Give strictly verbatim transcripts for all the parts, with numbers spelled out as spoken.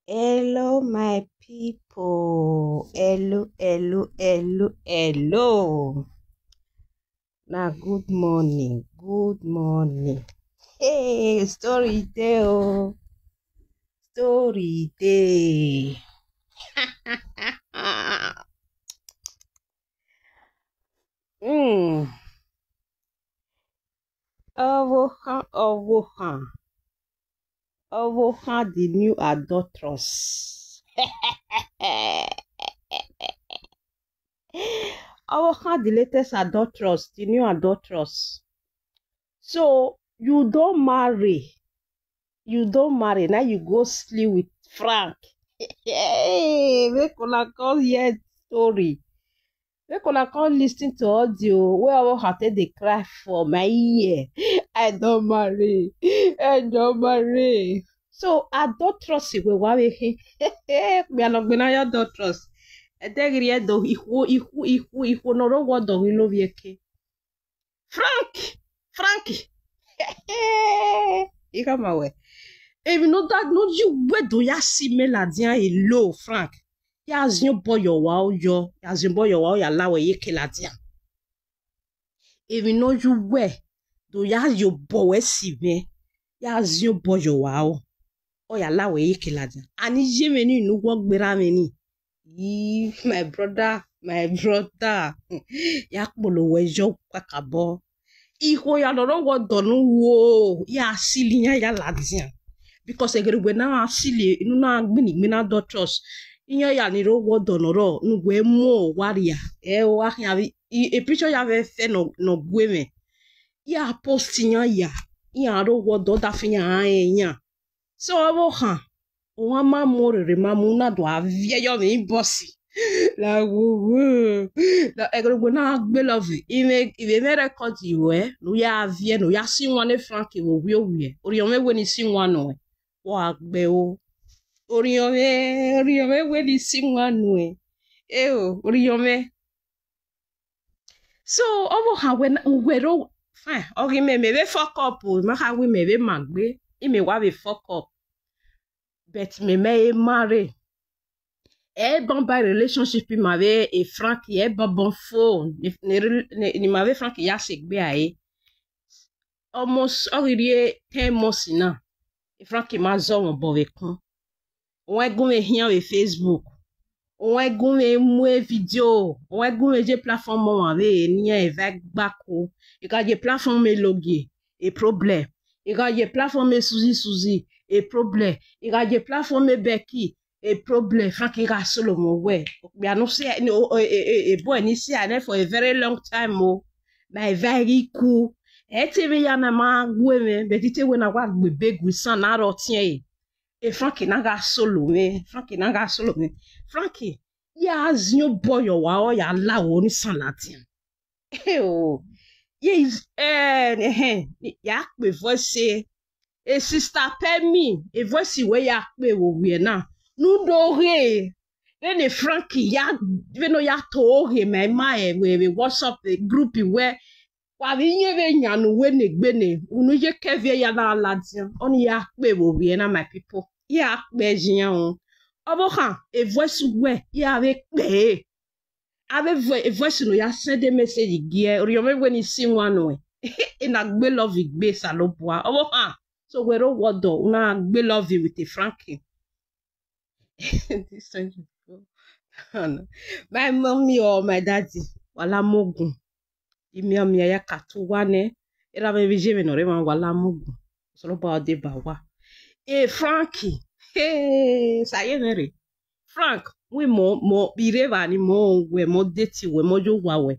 Hello, my people. Hello, hello, hello, hello. Na good morning, good morning. Hey, story dey o. Story dey. Mm. Ọvbokhan, ọvbokhan. Ọvbokhan the new adulteress. Ọvbokhan the latest adulteress, the new adulteress. So you don marry, you don marry, now you go sleep with Frank. Hey, make una come hear story. Make una come listen to audio wey Ọvbokhan take dey cry for my ear. I don marry. I don marry. So adulteress wẹ wa vbe khin. Kpia nọ gbe na ya adulteress. Ẹdẹghe rhie do ikhuo, ikhuo, ikhuo, ikhuo ne ọ rre owa ọdọ ghi lovbiẹ ke. Frank, Frank. I khama wẹ, emwi ne ọ da ne ọ ye uwẹ do ya si mẹ ladian elo, Frank. Ya ziẹn obọ ye owa aro yọ, ya ziẹn obọ ye owa aro ya la wẹ ye eke ladian. Emwi ne ọ ye uwẹ do ya ye obọ wẹ si mwẹ, ya ziẹn obọ ye owa aro, ọ ya la wẹ ye eke ladian. Ani ye mwẹ ni ne uwẹ gberra mwẹ ni. Ih, my brother, my brother. Ya kpolo wẹ yọ kakabọ. Ikhuo ya nọ rre owa ọdọ ne u ru, ya sili iran ya ladian. Because ẹghẹ ne uwẹ na sili, ne u na gbinni gbinna adulteress, iran ya ni rre owa ọdọ ne ọ rrọọ, ne uwẹ mu owa rria. Ẹ o, a khian vbe, i, e picture ya vbe fẹ nọ, ne ọ gue mwẹ. Ya post iran ya, iran rre owa ọdọ, ọ da fi iran rẹn iran. So Ọvbokhan, uwa ma mu orere ma mu na do a viẹ yọ vbe inbox. La wowo. La ẹgẹrogbo na gbe love. Ivbe, ivbe mwẹ record ruẹ, ne u ya viẹ, ne u ya si wan ne Frank vbe ovbi owiẹ. Orhiọn mwẹ wẹ ne I si wan nuẹn. Wa gbe o. Orhiọn mwẹ, orhiọn mwẹ wẹ ne I si wan nuẹn. Eo, orhiọn mwẹ. So, Ọvbokhan wẹ na, wẹ ro, fine, ọ ghi mẹ, mẹ vbe fuck up o, ma kha wẹ mẹ vbe ma gbe, I mẹ wa vbe fuck up. But mẹ mẹ e marry. Ẹ banban relationship ma vbe e Frank, ẹ banban fo, ni, ni, ni, ni ma vbe Frank ya sẹ egbe a re. Almost, ọ ghi rhie ten months na, Frank ma zọ mwẹ obọ vbe ekun. Uwẹ gun mwẹ khian vbe Facebook. Uwẹ gun mwẹ mu video. Uwẹ gun mwẹ ye platform ọmwa vbe ne iran eva gba ko. I gha ye platform Elogie, a problem. I gha ye platform Esuzi Suzi, a problem. I gha ye platform Becky, a problem. Frank gha solo mwẹ wẹ, okpia ne u si, ne o, e, e, e, e boy ne I si a nẹ for a very long time o. Ma eva ghi ku. Ẹ te vbe ya na ma gue mwẹ, but I te wẹ na wa gbe ebe gu isan na rre ọtiẹn e. E Frank na gha solo mwẹ, Frank na gha solo mwẹ. Frank, ya ziẹn obọ ye owa, ọ ya la wẹ ne isan ladian. O, ye, eh, eh, ya kpe voice, e sister Pemi, e voice wẹ ya kpe vbe owiẹ na, ne u do ghe, vbene Frank ya, vbene ọ ya to ghe ma ima ẹ vbe, vbe WhatsApp group wẹ, wa vbe iyẹn vbe yan ne uwẹ ne egbe nẹ, unu ye kẹviẹ ya na ladian, ọni ya kpe vbe owiẹ na, my people, ya kpe ẹzian o. Ọvbokhan, e voice wẹ, ya vbe kpe e. Avbe voice, voice ne u ya send message gie, orhiọn mwẹ wẹ ne I si wan nuẹn. I na gbe love gbe Osanobua. Ọvbokhan, so wẹ rre owa ọdọ, u na gbe love with Frankie. This one you go. My mommy or my daddy, wa la mu ogun. Imian mian ya ka tu wa nẹ, erha mwẹ vbe ye mwẹ ne ọ rre emwa, wa la mu ogun. Osanobua ọ deba wa. E Frankie, he, sa ye mwẹ rre. Frank, wẹ mọ, mọ, ire evba ni mọ wẹ, mọ date wẹ, mọ ye owa wẹ.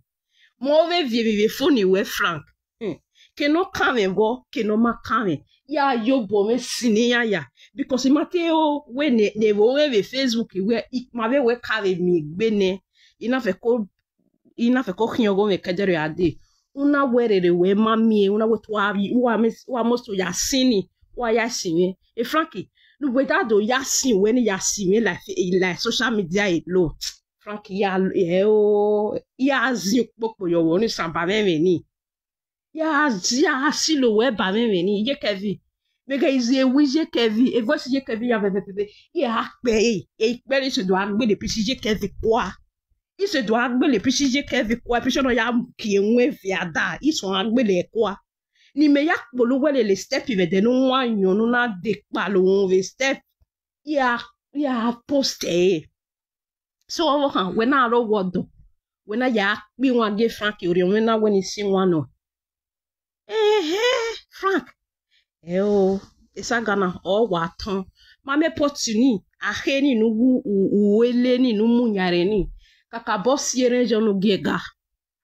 Mọ vbe viọ emwi vbe phone wẹ, Frank. Hmm. Ke ne ọ kan mwẹ vbọ, ke ne ọ ma kan mwẹ. Ya ye obọ mwẹ si ne iran ya. Because I ma te ro wẹ ne, ne vbe mwẹ vbe Facebook wẹ, I ma vbe wẹ ka vbe miẹn egbe nẹ. I na fẹ ko, I na fẹ ko khian ọghọ mwẹ kẹdẹrriọ a dee. U na wẹ rere wẹ ma miẹn, u na wẹ te uwa, uwa must, uwa must ya sin ni, uwa ya sin mwẹ. E Frankie, ne uwẹ da do ya sin wẹ ne ya sin mwẹ like, like social media alone. Frankie, ya, ẹ o, ya zin ukpokpo ye ọvbokhan ni, isan ba mwẹ ẹmwẹ ni. Ya, ya silo wẹ ba mwẹ ẹmwẹ ni, ye Kevin. Vbe ghe izi ewu Iye Kevin, e voice Iye Kevin ya vẹvẹvẹvẹ. Iran kpẹre, e ikpẹre, I sẹ do a gbele picture Iye Kevin kua. I sẹ do a gbele picture Iye Kevin kua, picture nọ ya kie ẹwẹn viada, I sẹ a gbele kua. Ne imẹ ya kpolo wẹ lele step vbe ẹdẹ ne u wan yọn ne u na de kpalo vbe step, ya, ya post ẹre. So ọvbokhan, wẹ na rre owa ọdọ, wẹ na ya kpe iwan gie Frank orhiọn mwẹ na wẹ ne I si iwan nọ. Ehe, Frank. Ẹo, esaga na, ọ wa tọn. Ma mẹ pọti ni, a khe ni ne u wu, u, u ele ni ne u mu yan rre ni. Kakabọ si erhẹn yọ ne u gie ga.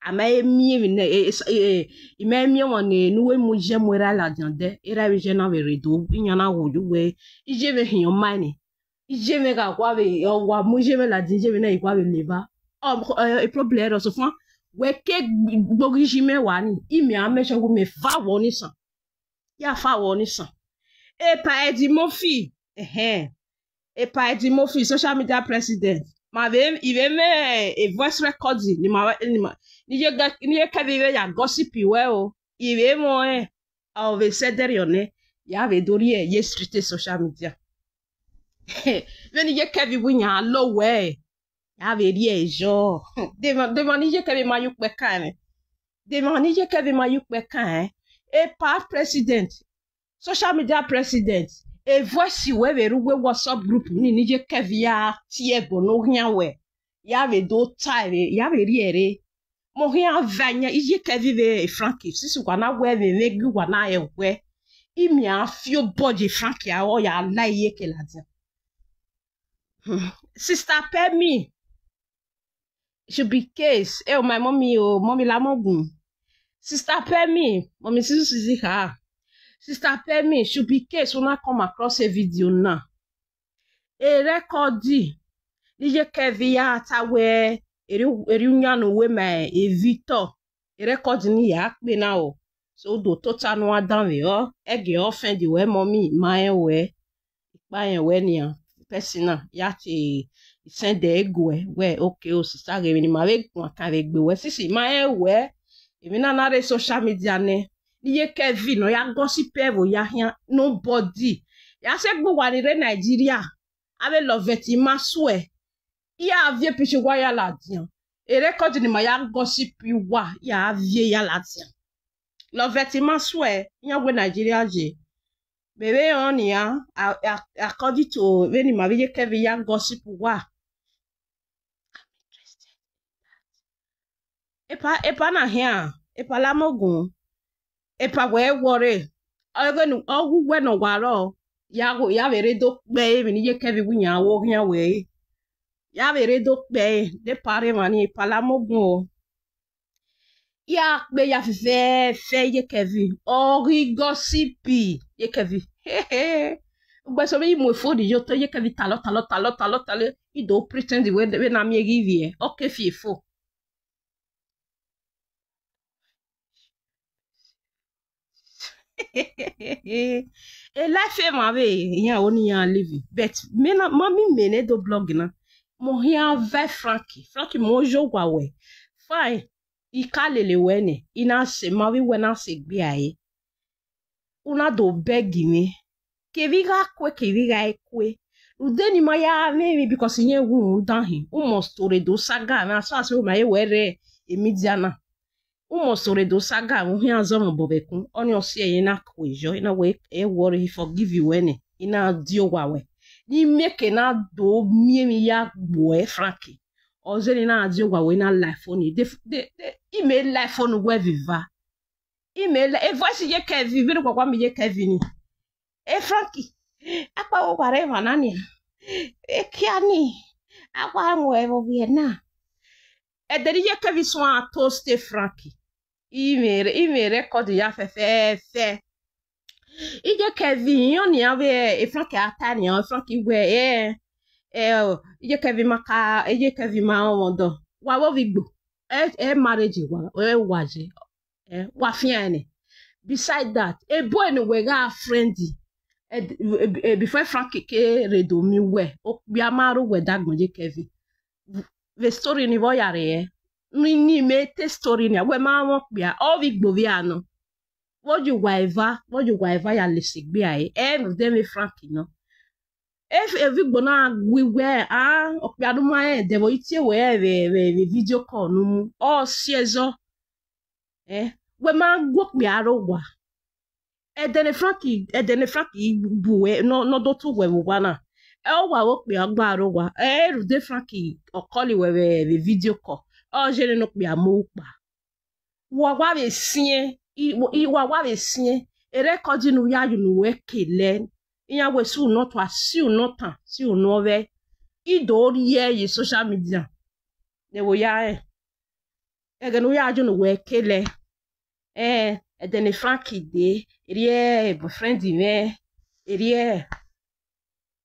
A ma he miẹn emwi ne, e, e, e, I ma he miẹn ọmwa ne, ne u mu iye mu erha ladian dẹ, erha vbe iye na vbe rre do, iyan na gho ye uwẹ, iye mwẹ khian ọ ma nẹ. Iye mwẹ gha wa vbe, ọ wa mu iye mwẹ ladian, iye mwẹ na i wa vbe leva. Ọ, ẹ, problem ẹre ọsọfan, wẹ ke gboghi iye mwẹ wa ni, imẹ a make sure wẹ mẹ fa wẹ ọnisan. Ya fa wẹ ọnisan. Epa Eddie Murphy, ẹhẹn. Epa Eddie Murphy, social media president. Ma vbe, I vbe mwẹ, e voice record ni ma, ni ma, ne Iye ga, ne Iye Kevin vbe ya gossip wẹ o. I vbe mwẹ ọnrẹn, ọ vbe sẹ ẹdẹrriọ nẹ, ya vbe do rhie ye street social media. Vbene Iye Kevin wẹ iyan lo wẹ, ya vbe rhie yọ. De emwa, de emwa ne Iye Kevin ma ye ukpẹ kan ẹnrẹn. De emwa ne Iye Kevin ma ye ukpẹ kan ẹnrẹn. Epa president, social media president, e voice wẹ vbe rre uwu WhatsApp group ni, ne Iye Kevin ya tie ẹbọ ne ọ khian wẹ, ya vbe do ta ẹre, ya vbe rhie ẹre. Mẹ ọ khian va yan Iye Kevin vbe Frank, since wa na wẹ vbe mwẹ gie wa na rẹn wẹ, imẹ a fi obọ ye Frank a, ọ ya la iyeke ladian. Hmm. Sister Pemi, should be case. Eh, oh, my mommy, oh, mommy Lamogun. Sister Pemi, mommy Susu Sizi kha. Sister Pemi, should be case una come across a video now. E record ni Iye Kevin ya ta wẹ, eri, eri uyan ne uwe ma e Victor. E record ni ya kpe na o. So do tota ne uwa danmwehọ, ẹgie offend wẹ mommy, ma rẹn wẹ. Ikpa rẹn wẹ nian, person na, ya te send ẹre guẹ, wẹ, okay, o sister, ghe emwi ne ima vbe guan kan vbe gbe wẹ, since ima rẹn wẹ, emwi na na rre social media nẹ, ne Iye Kevin nọ ya gossip ẹvbo ya khian, nobody. Ya sẹ egbe uwa ni rre Nigeria, avbe Loveth Imasuẹ, ya viọ picture uwa ya ladian. E record ni ima ya gossip uwa, ya viọ ya ladian. Loveth Imasuẹ, iran wẹ Nigeria ye. Vbe vbe rẹn nian, a, a, according to vbene ima vbe Iye Kevin ya gossip uwa. Epa, epa na khian, epa Lamogun, epa wẹ worry. Ọ ghe ne, ọ ghe uwẹ ne ọ wa rrọọ, ya gho, ya vbe rre do kpẹ ẹre, emwi ne Iye Kevin wẹ iyan vbe khian wẹ ẹre. Ya vbe rre do kpẹ ẹre, de epa rre emwa ni, epa Lamogun o. Ya kpe ya fẹfẹfẹ Iye Kevin, ọ ghi gossip Iye Kevin. Ugbẹn so vbe I mu efo ni ye otọ, Iye Kevin talọ, talọ, talọ, talọ, talọ, I do pretend wẹ, vbene a miẹn ghi vbiẹ, ọ ke fi efo. E life emwa vbe iran ro ne iran live, but me na, ma mi mẹ ne do blog na. Mẹ ọ khian va Frankie, Frankie, mẹ ọ ye owa wẹ. Fine, I ka lele wẹ nẹ, I na sẹ, ma vbe wẹ na sẹ egbe a re. U na do beg mwẹ. Kevbe I gha kue, kevbe I gha kue. Rhunmwuda ne ima ya mwẹ emwi because irẹn wu rhunmwuda hin. U must to rre do saga mwẹ, as far as ma ye wẹ rre e media na. U must to rre do saga mwẹ, u khian zọ mwẹ obọ vbe ẹkun. Ọnii ọ si ẹre na kue yọ, I na wẹ e worry, I forgive you wẹ nẹ, I na die owa wẹ. Ne I miẹn ke na do miẹn emwi ya gbuẹ Frankie. Ọ zẹ ne I na die owa wẹ, I na la phone, de, de, de, I mẹ la phone wẹ vbe eva. I mẹ la, e voice Iye Kevin, vbene uwa wa miẹn Iye Kevin ni. E Frankie, akpawẹ uwa rre emwa na nian. Ekia ni, a wa mu ẹvbo vbiẹ na. Ẹdẹ ne Iye Kevin suẹn toast Frankie. I mẹ, I mẹ record ya fẹfẹfẹ. Iye Kevin, iran nian vbe e Frankie a ta nian, Frankie wẹ, eh, eh, Iye Kevin ma ka, Iye Kevin ma rọnmwẹ ọdọ. Wa vbe ovbi igbo. E, e marriage wa, e wa ye. Eh, wa fian nẹ. Beside that, ebo ne wẹ gha friend, eh, eh, before Frankie ke rre do miẹn uwẹ, okpia ma rre uwẹ dagbọn ye Kevin. Vbe story ni vbe ọ ya rre, ni, ni mẹ te story ni, wẹ ma mwẹ okpia, ọ vbe igbo vbe a nọ. Vbe ọ ye uwa eva, vbe ọ ye uwa eva ya lese egbe a re, ẹ rhunmwuda ẹmwẹ Frankie nọ. Ev-, evbigbo na gui wẹ, a, okpia ne u ma rẹn, ẹdẹ vbe ọ i tie wẹ vbe, vbe, vbe video call ne u mu, ọ si ẹzọ. Eh, wẹ ma gu okpia rre owa. Ẹdẹ ne Frankie, ẹdẹ ne Frankie bu wẹ, nọ, nọ do tu wẹ vbe owa na. Ẹ, ọ wa vbe okpia gba rre owa. Ẹ, rhunmwuda Frankie, ọ call wẹ vbe, vbe video call. Ọ ye ne okpia mu ukpa. Wa wa vbe siẹn, i, i, wa wa vbe siẹn. E record ne u ya ye unu wẹ kele. Iran wẹ si unu ọtan, si unu ọtan, si unu ọvbẹ. I do rhie ye social media. Ne vbe ya rẹn. Ẹghẹ ne u ya ye unu wẹ kele. Eh, ẹdẹ ne Frankie dee, erriẹ boyfriend mwẹ, erriẹ.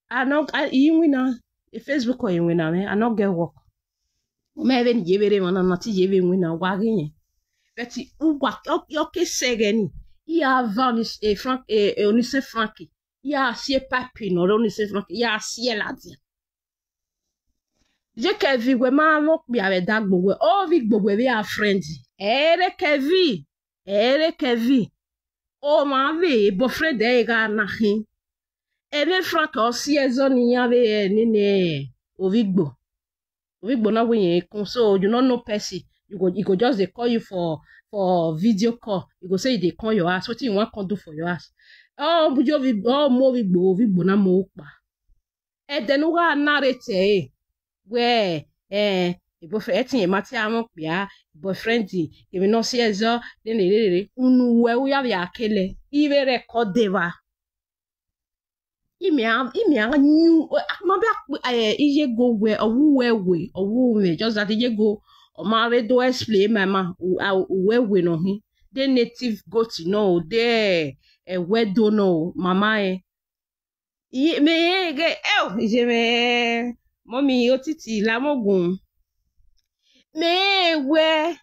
A nọ, a, i winna, e Facebook ọ i winna mwẹ, a nọ get work. U ma vbe ne ye vbe rre emwa na, na te ye vbe winna, wa ghi rẹn. But uwa, ọ, ọ ke sẹ ẹghẹ ni, I ya va Onis-, eh, Frank, eh, eh, Onisẹn Frankie, I ya si e pipe ne ọ rre Onisẹn Frankie, I ya si ẹe ladian. Iye Kevin, wẹ ma mwẹ okpia vbe ẹdẹ agbọn wẹ, ovbi igbo wẹ vbe a friend. Ẹ re Kevin, ẹ re Kevin. Ọ ma vbe boyfriend ẹre gha na khin. Ẹmwẹ Frank ọ si ẹzọ ne iran vbe nene ovbi igbo. Ovbi igbo na wẹ irẹn kun, so you no know person. You go, he go just dey call you for, for video call. You go say he dey come your house. Wetin you wan come do for your house? Ọ mu ovbi igbo, ovbi igbo na mu ukpa. Ẹdẹ ne u gha na rre te ẹre, wẹ, eh, boyfriend, ẹtin ma te a mwẹ okpia, boyfriend, emwi ne ọ si ẹzọ, rere, rere, unu wẹ u ya vbe a kele, I vbe record evba. Imẹ a, imẹ a yu, a ma bẹ, eh, Iyego wẹ, ọ wu uwẹ we, ọ wu mwẹ, just that Iyego, ọ ma vbe do explain ma ma, u-, a, uwẹ we nọ hin, de native goat nọ o, de, eh, ẹwẹdo nọ o, mama rẹn. Iye, mẹ rẹn ghe, eo, iye mwẹ, mummy, otiti, la mwẹ ogun. Mẹ rẹn wẹ,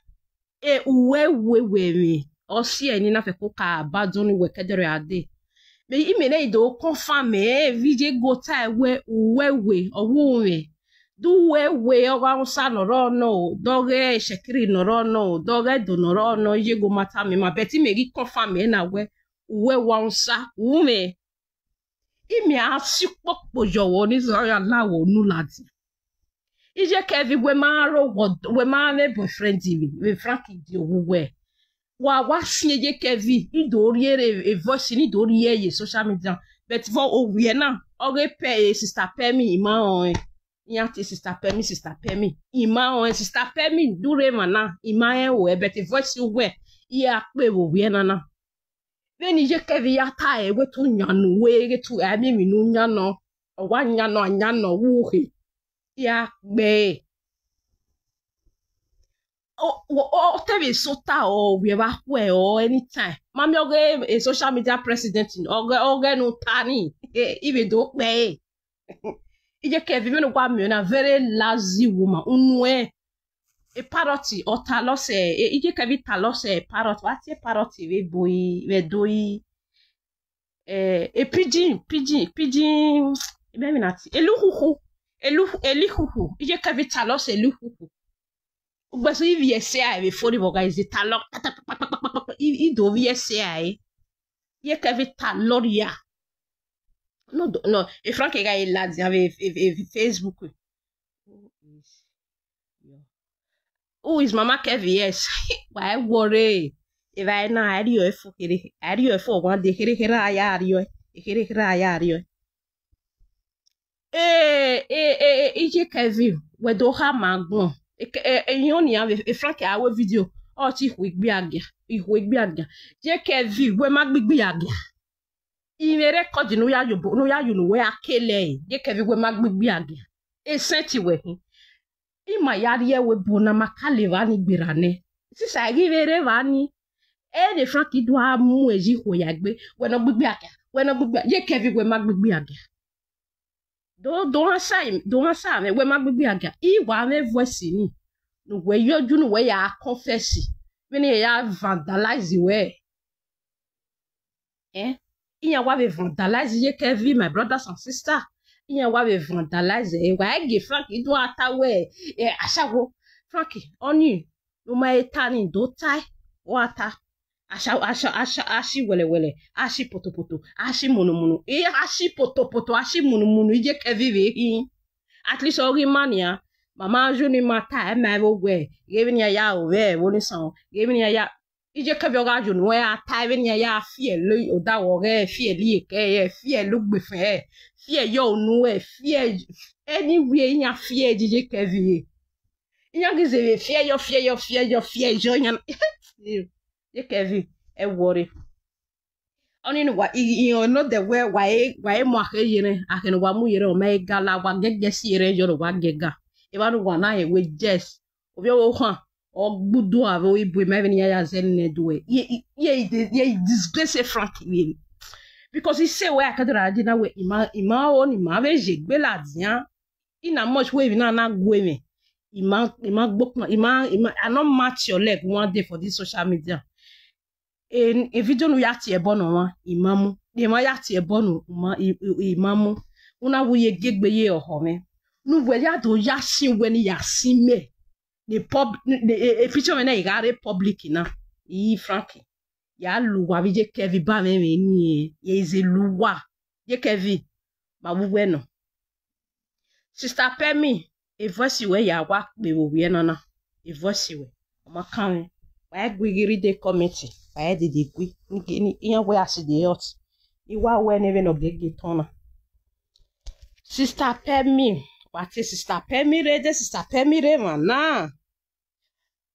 e, uwẹ we wẹ mwẹ, ọ si ẹre ne I na fẹko ka ba dọn ne uwẹ ke ẹdẹrriọ a dee. Mẹ, imẹ ne I do confirm, ẹ, vbe Iyego tae wẹ uwẹ we, ọ wu mwẹ. De uwẹ we, ọ gha Hausa ne ọ rrọọ nọ o, de ọ ghe Itsekiri ne ọ rrọọ nọ o, de ọ ghe Ẹdo ne ọ rrọọ nọ, Iyego ma tama ima, but imẹ ghi confirm ẹre na wẹ, uwẹ wa Hausa, u mwẹ. Imẹ a si ukpokpo ye ọvbọ ne I zẹ ọ ya la wẹ unu ladian. Iye Kevin, wẹ ma rre owa, wẹ ma mwẹ boyfriend vbe, vbe Frank die owa uwẹ. Wa, wa siẹn Iye Kevin, I do rhie e voice ne I do rhie ye social media. But vbe owiẹ na, ọ ghe pẹ, eh, sister Pemi, I ma rẹn ọnrẹn. Iran tie sister Pemi, sister Pemi. I ma rẹn ọnrẹn, sister Pemi, do rre emwa na, I ma rẹn ruẹ, but voice uwẹ, I ra kpe vbe owiẹ na na. Vbene Iye Kevin ya ta ẹre wẹ te u yan ne uwẹ, ghe te a miẹn emwi ne u yan nọ, ọ wa yan nọ, a yan nọ, ọ wu uhe, I ra kpe ẹre. Ọ, ọ, ọ te vbe sẹ ota, ọ vbe vba khuẹ, ọ anytime. Ma miẹn ọghe, eh, social media president, ọghe, ọghe ne u ta ni, eh, I vbe do kpe ẹre. Iye Kevin, vbene uwa miẹn na, very lazy woman, unu ẹn. E parrot, ọ talọ sẹ, e, Iye Kevin talọ sẹ parrot, wa tie parrot vbe ebo i, vbe Ẹdo i, eh, e pigeon, pigeon, pigeon, imẹ vbe na tie, elukhukhu, elu, elukhukhu, Iye Kevin talọ sẹ elukhukhu. Ugbẹn so I vbiẹ sẹ ẹre vbe fo rri vbe ọ gha ze talọ, I, I do vbiẹ sẹ ẹre. Iye Kevin talọ rria. No, do, no, e Frank gha ye ladian vbe, vbe, vbe Facebook. Who is your, who is Mama Kevin? Yes. Wa i worry. Evbare na, a i rhie ọre fo kherhe, a i rhie ọre fo one day, kherhe kherhe a ya rhie ọre, kherhe kherhe a ya rhie ọre. Eh, eh, eh, eh, Iye Kevin, wẹ do khama agbọn. Eh, eh, eh, iran nian vbe, eh, Frank a ru video, ọ te ikhuo igbiagia, ikhuo igbiagia. Iye Kevin, wẹ ma gbe igbiagia. Imẹ record ne u ya ye obo, ne u ya ye unu wẹ a kele ẹre, Iye Kevin, wẹ ma gbe igbiagia. Esẹtin wẹ khin. I ma ya rhie ẹvbo ebo na, ma ka le evba ni gberra nẹ. Sisa, I ghi vbe rre evba ni. Ẹre Frank do a mu ẹre ye ikhuo ya egbe. Wẹ ne ọ gbe igbiagia, wẹ ne ọ gbe igbiagia. Iye Kevin, wẹ ma gbe igbiagia. Do, do answer, do answer mwẹ, wẹ ma gbe igbiagia. I wa mwẹ voice ni, ne uwẹ ye oju ne uwẹ ya confess, vbene iran ya vandalize wẹ. Eh? Iran wa vbe vandalize Iye Kevin, my brothers and sisters. Iran wa vbe vandalize ẹre. Wa gie Frank do a ta wẹ, eh, ashawo. Frank, ọni, ne u ma he ta ni, do tae, wa ta. Asha, asha, asha, ashi wẹlẹwẹlẹ, ashi potopoto, ashi munumunu, i ashi potopoto, ashi munumunu, iye Kevin vbe khin. At least ọ ghi ma nian, ma ma ju ni ma ta ẹmwẹ vbe owẹ, ghe vbene iran ya ro vbe ẹvbo ni san, ghe vbene iran ya, iye Kevin ọ gha ju nuẹn a ta vbene iran ya fiẹlẹ odaro ọghẹe, fiẹlẹ iyeke ẹre, fiẹlẹ ugbefẹn ẹre, fiẹlẹ unu ẹre, fiẹlẹ anywhere iran fiẹlẹ iye Kevin re. Iran ghi zẹ vbe fiẹlẹ yọ, fiẹlẹ yọ, fiẹlẹ yọ, fiẹlẹ yọ, iran iye Kevin, ẹ worry. Ọnii ne uwa, I, I, I know that wẹ wa e, wa e mu akhe ye rẹn, akhe ne uwa mu ye rẹn, ọ ma e ga la, wa gẹgẹ si rẹn yọ ne uwa gẹga. Evba ne uwa na rẹn wẹ, yes, ovbi ọvbokhan, ọ gbe udu avbe ibu ima vbene iran ya zẹ nene ẹdẹ. Ye, ye, ye, ye disgrace Frank vbe. Because I sẹ wẹ a ka do ra di na wẹ, ima, ima ro ne ima vbe ye egbe ladian. In as much wẹ emwi na na gu mwẹ, ima, ima gbokpan, ima, ima, I no match your leg one day for this social media. E, e video ne u ya tie ẹbọ ne ọmwa, ima mu. Ne emwa ya tie ẹbọ ne uma, i, i, ima mu. U na wu ye gie egbe ye ọhọ mwẹ. Ne uwẹ ya do ya sin uwẹ ne I ya sin mẹ. Ne pub-, ne, ne, e, e picture mwẹ na I gha rre public na. I Frank. Ya lu uwa vbe iye Kevin ba mwẹ mwẹ ni, ya ize lu uwa. Iye Kevin, ma vbe uwẹ nọ. Sister Pemi, e voice wẹ ya wa kpe vbe ovbi ẹna na. E voice wẹ, ọ ma kan mwẹ. Wa i gui ghi read the comment, wa i dede gui. Ni, ni, iran wẹ a si de hot. I wa wẹ ne vbene ọ gege tọn na. Sister Pemi, wa tie Sister Pemi rre, de Sister Pemi rre emwa na.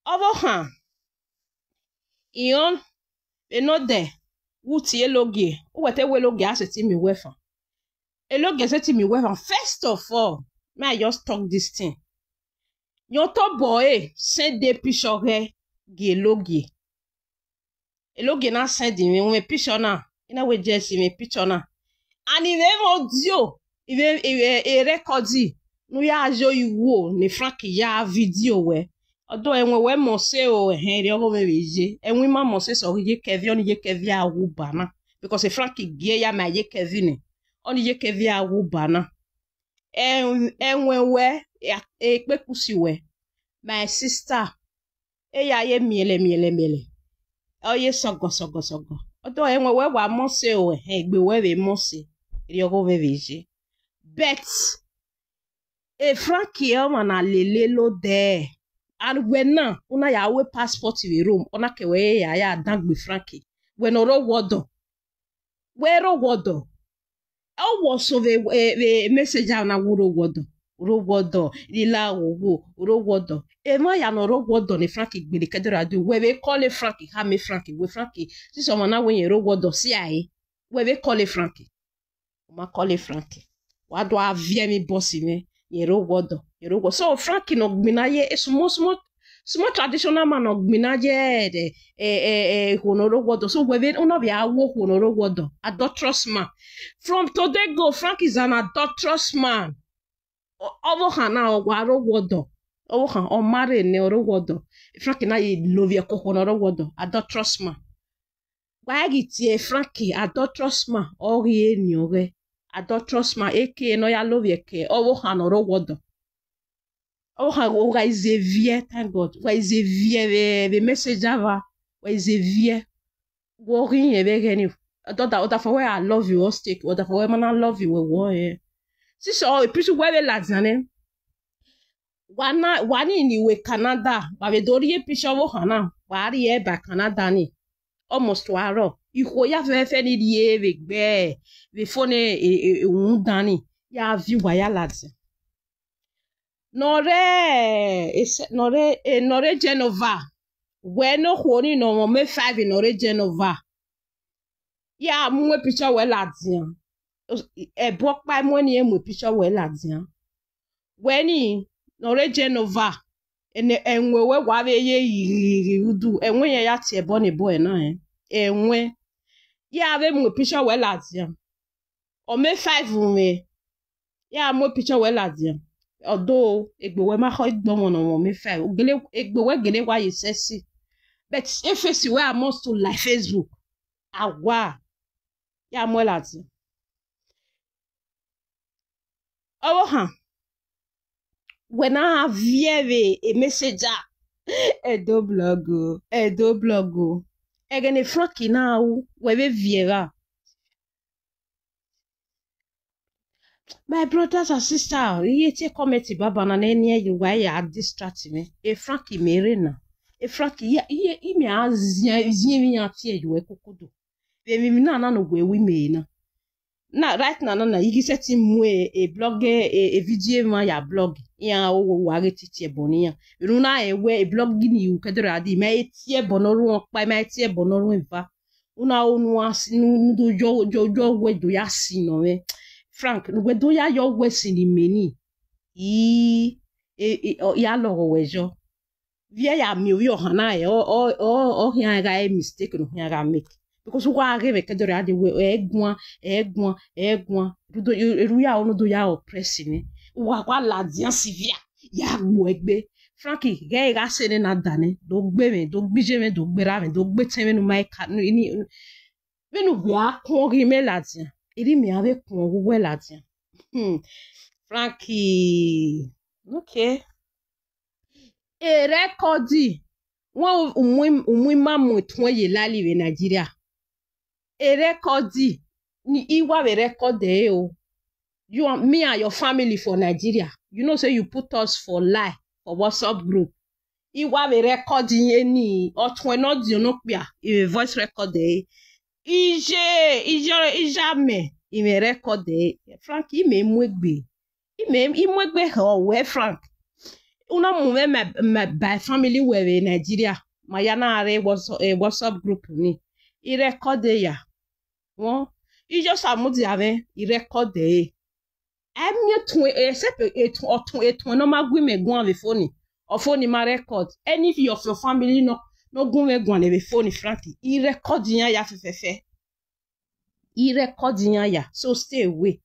Ọvbokhan, I rẹn vbe nọ dẹ, u tie Elogie, u wẹ te wẹ Elogie a sẹtin miẹn uwẹ fan. Elogie sẹtin miẹn uwẹ fan. First of all, may I just talk this thing. Yọn tobọ ẹre send the picture ọghẹe gie Elogie. Elogie na send mwẹ, mwẹ picture na. I na wẹ Jesi mwẹ picture na. And I vbe mwẹ audio, I vbe, I vbe, e record ne u ya yo igho ne Frank ya video wẹ. Ọdọ ẹwẹn wẹ mọ se o, ẹhẹn, erriọ ọghọ mwẹ vbe ye. Ẹwẹn ima mọ se sẹ ọ ghi ye Kevin, ọni ye Kevin a wu ba na. Because Frank gie ya ma ye Kevin nẹ. Ọni ye Kevin a wu ba na. Ẹwẹn, ẹwẹn wẹ, ekpekusi wẹ. My sister, e ya ye miẹlẹ, miẹlẹ, miẹlẹ. Ọ ye sọgọ, sọgọ, sọgọ. Ọdọ ẹwẹn wẹ wa mọ se o, ẹhẹn, egbe wẹ vbe mọ se. Erriọ ọghọ mwẹ vbe ye. But, e Frank ọmwa na lele lodẹ. And wẹ na, u na ya ru passport vbe Rome, ọ na ke wẹ ya, ya dan gbe Frank. Wẹ ne ọ rre owa ọdọ. Wẹ rre owa ọdọ. Ọ wẹ sẹ vbe, vbe, vbe messenger na wẹ u rre owa ọdọ. U rre owa ọdọ, rila ghogho, u rre owa ọdọ. Emwa ya ne ọ rre owa ọdọ ne Frank gbele kẹdẹ ra do, wẹ vbe call Frank, khama Frank, wẹ Frank, since ọmwa na wẹ irẹn rre owa ọdọ, si a re. Wẹ vbe call Frank. U ma call Frank. Wa do a viẹ emwi boss mwẹ, irẹn rre owa ọdọ, irẹn rre owa. So Frank ne ọ gbinna ye, a small, small, small traditional man ne ọ gbinna ye, eh, eh, eh, eh, okhuo ne ọ rre owa ọdọ. So wẹ vbe, u na vbe a wu okhuo ne ọ rre owa ọdọ, adulterous man. From today go, Frank is an adulterous man. Ọ-, ọvbokhan na ọ wa rre owa ọdọ. Ọvbokhan, ọ ma rre ne ọ rre owa ọdọ. Frank na ye lovbiẹ ke okhuo ne ọ rre owa ọdọ, adulterous man. Wa ghi tie Frank adulterous man, ọ ghi re eni ọghẹe. Adulterous man, eke ne ọ ya lovbiẹ ke ọvbokhan ne ọ rre owa ọdọ. Ọvbokhan, wa i ze viẹ, thank God. Wa i ze viẹ vbe, vbe messenger va. Wa i ze viẹ. Wẹ ọ ghi rẹn vbe ẹghẹ ni. Ọdọ, ọdafẹn wẹ I love you, ọ stake. Ọdafẹn wẹ ma na love you, wẹ wọ rẹn. Sisọ, e picture wẹ vbe ladian nẹ. Wa na, wa ni ni wẹ Canada, wa vbe do rhie picture ọvbokhan na, wa rhie ba Canada ni. Almost wa rrọọ. Ikhuo ya fẹfẹfẹ ni rhie vbe egbe, vbe phone e, e, e, rhunmwuda ni, ya viọ uwa ya ladian. Ne ọ rre, ese-, ne ọ rre, e, ne ọ rre Genova. Wẹ ne okhuo ni ne ọ mwẹ five ne ọ rre Genova. Ya mu picture wẹ ladian. Ẹbu ọkpa mu ẹni mu picture wẹ ladian. Wẹ ni, ne ọ rre Genova. Ẹnẹ, ẹwẹn wẹ wa vbe ye ghi, ghi, ghi, ghi udu. Ẹwẹn yẹn ya tie ẹbọ ne ẹbọ ẹna, eh. Ẹwẹn. Ya vbe mu picture wẹ ladian. Ọ mwẹ five mwẹ. Ya mu picture wẹ ladian. Ọdo, egbe wẹ ma khọ igbọmọ ne ọ mwẹ five. Gele, egbe wẹ gele wa ye sexy. But e face wẹ a must to like Facebook. Awa. Ya mu ladian. Ọvbokhan, wẹ na viẹ vbe e messenger. Ẹdo blog o, Ẹdo blog o. Ẹghẹ ne Frankie na ru, wẹ vbe viẹ gha. My brothers and sisters, iye tie comment baba na ne eni ẹre wa ya distract mwẹ. E Frankie mẹ rre na. E Frankie, iye, iye, imẹ a ziẹn, ziẹn emwi iran tie ye uwẹ kokodo. Vbe emwi na na ne uwẹ ru imẹ na. Na, right now, na, na, I ghi sẹtin mu e, e blog, e, e video emwa ya blog. Iran o, wa ghe tie tie ẹbọ ne iran. Vbene u na rẹn wẹ e blog ni ru kẹdẹrẹ a di, ma e tie ẹbọ ne ọ ru ọkpa, ma e tie ẹbọ ne ọ ru eva. U na ru ne uwa si, ne u, ne u do yọ, yọ, yọ wẹ do ya si nọ mwẹ. Frank, ne uwẹ do ya yọ wẹ si ne imẹ ni. I, e, e, ọ, ya lọghọ wẹ yọ. Vbe ya miẹn ovbi ọhan na rẹn, ọ, ọ, ọ, ọ khian gha re mistake ne ọ khian gha make. Because uwa ghe mwẹ kẹdẹrẹ a di wẹ, ẹ guan, ẹ guan, ẹ guan. Ru do, ru ya unu do ya oppress mwẹ. Uwa wa ladian Sylvia, ya gbuẹ egbe. Frankie, ghẹ gha sẹ nẹ na danẹ, do gbe mwẹ, do gbe iye mwẹ, do gbe erha mwẹ, do gbe etẹn mwẹ ne u ma ka, ni, ni, vbene uwẹ a kuọn ghe imẹ ladian, erha imẹ a vbe kuọn ghe uwẹ ladian. Hmm. Frankie, okay. E record, wẹ u mu, u mu ima mu etuẹn ye lali vbe Nigeria. E record, ni, I wa vbe record ẹre o. You and me and your family for Nigeria. You know say you put us for lie for WhatsApp group. I wa vbe record eni ọtuẹn ne ọ diọn ne okpia, I vbe voice record ẹre. Iye, iye, iye amẹ, I vbe record ẹre. Frank, imẹ mu egbe. Imẹ, I mu egbe hẹ wẹ, Frank. U na mu mwẹ my, my, by family wẹ vbe Nigeria. Ma ya na rre WhatsApp, eh, WhatsApp group ni. I record ẹre ya. Wọ, I just a mudia mwẹ, I record ẹre. Ẹ miẹn etuẹn, except etuẹn, ọtuẹn, etuẹn ne ọ ma gu imẹ guan vbe phone, ọ phone ma record. Any of your family nọ, ne ọ gu mwẹ guan vbe phone, Frank, I record iran ya fẹfẹfẹ. I record iran ya, so stay away.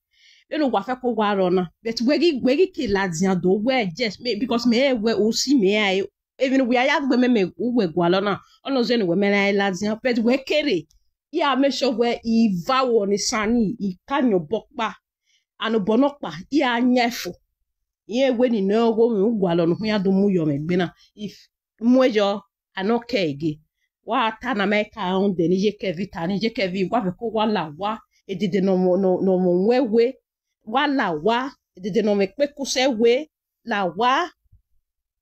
Vbene uwa fẹ ko wa rọ na, but wẹ ghi, wẹ ghi ke ladian do wẹ, yes, me, because mẹ rẹn wẹ u si mẹ rae, emwi ne uwa ya gbe mẹ, mẹ uwẹ gualọ na, ọna zẹ ne uwẹ mẹ ra ladian, but wẹ kere, I a make sure wẹ I va wọ ne isan ni, I ka yan obọ ọkpa, and obọ nọkpa, I a yan ẹfo. Irẹn wẹ ni nẹ ọghe mwẹ ugualọ ne u khian do mu yọ mwẹ egbe na. If mu yọ, a nọ kẹ ẹre. Wa ta na ma ka rẹn dẹ ne Iye Kevin ta ni, Iye Kevin, wa fẹ ko wa la owa, edede ne ọ mwẹ, ne ọ, ne ọ mwẹ wẹ, wa la owa, edede ne ọ mwẹ ekpekusẹ wẹ, la owa.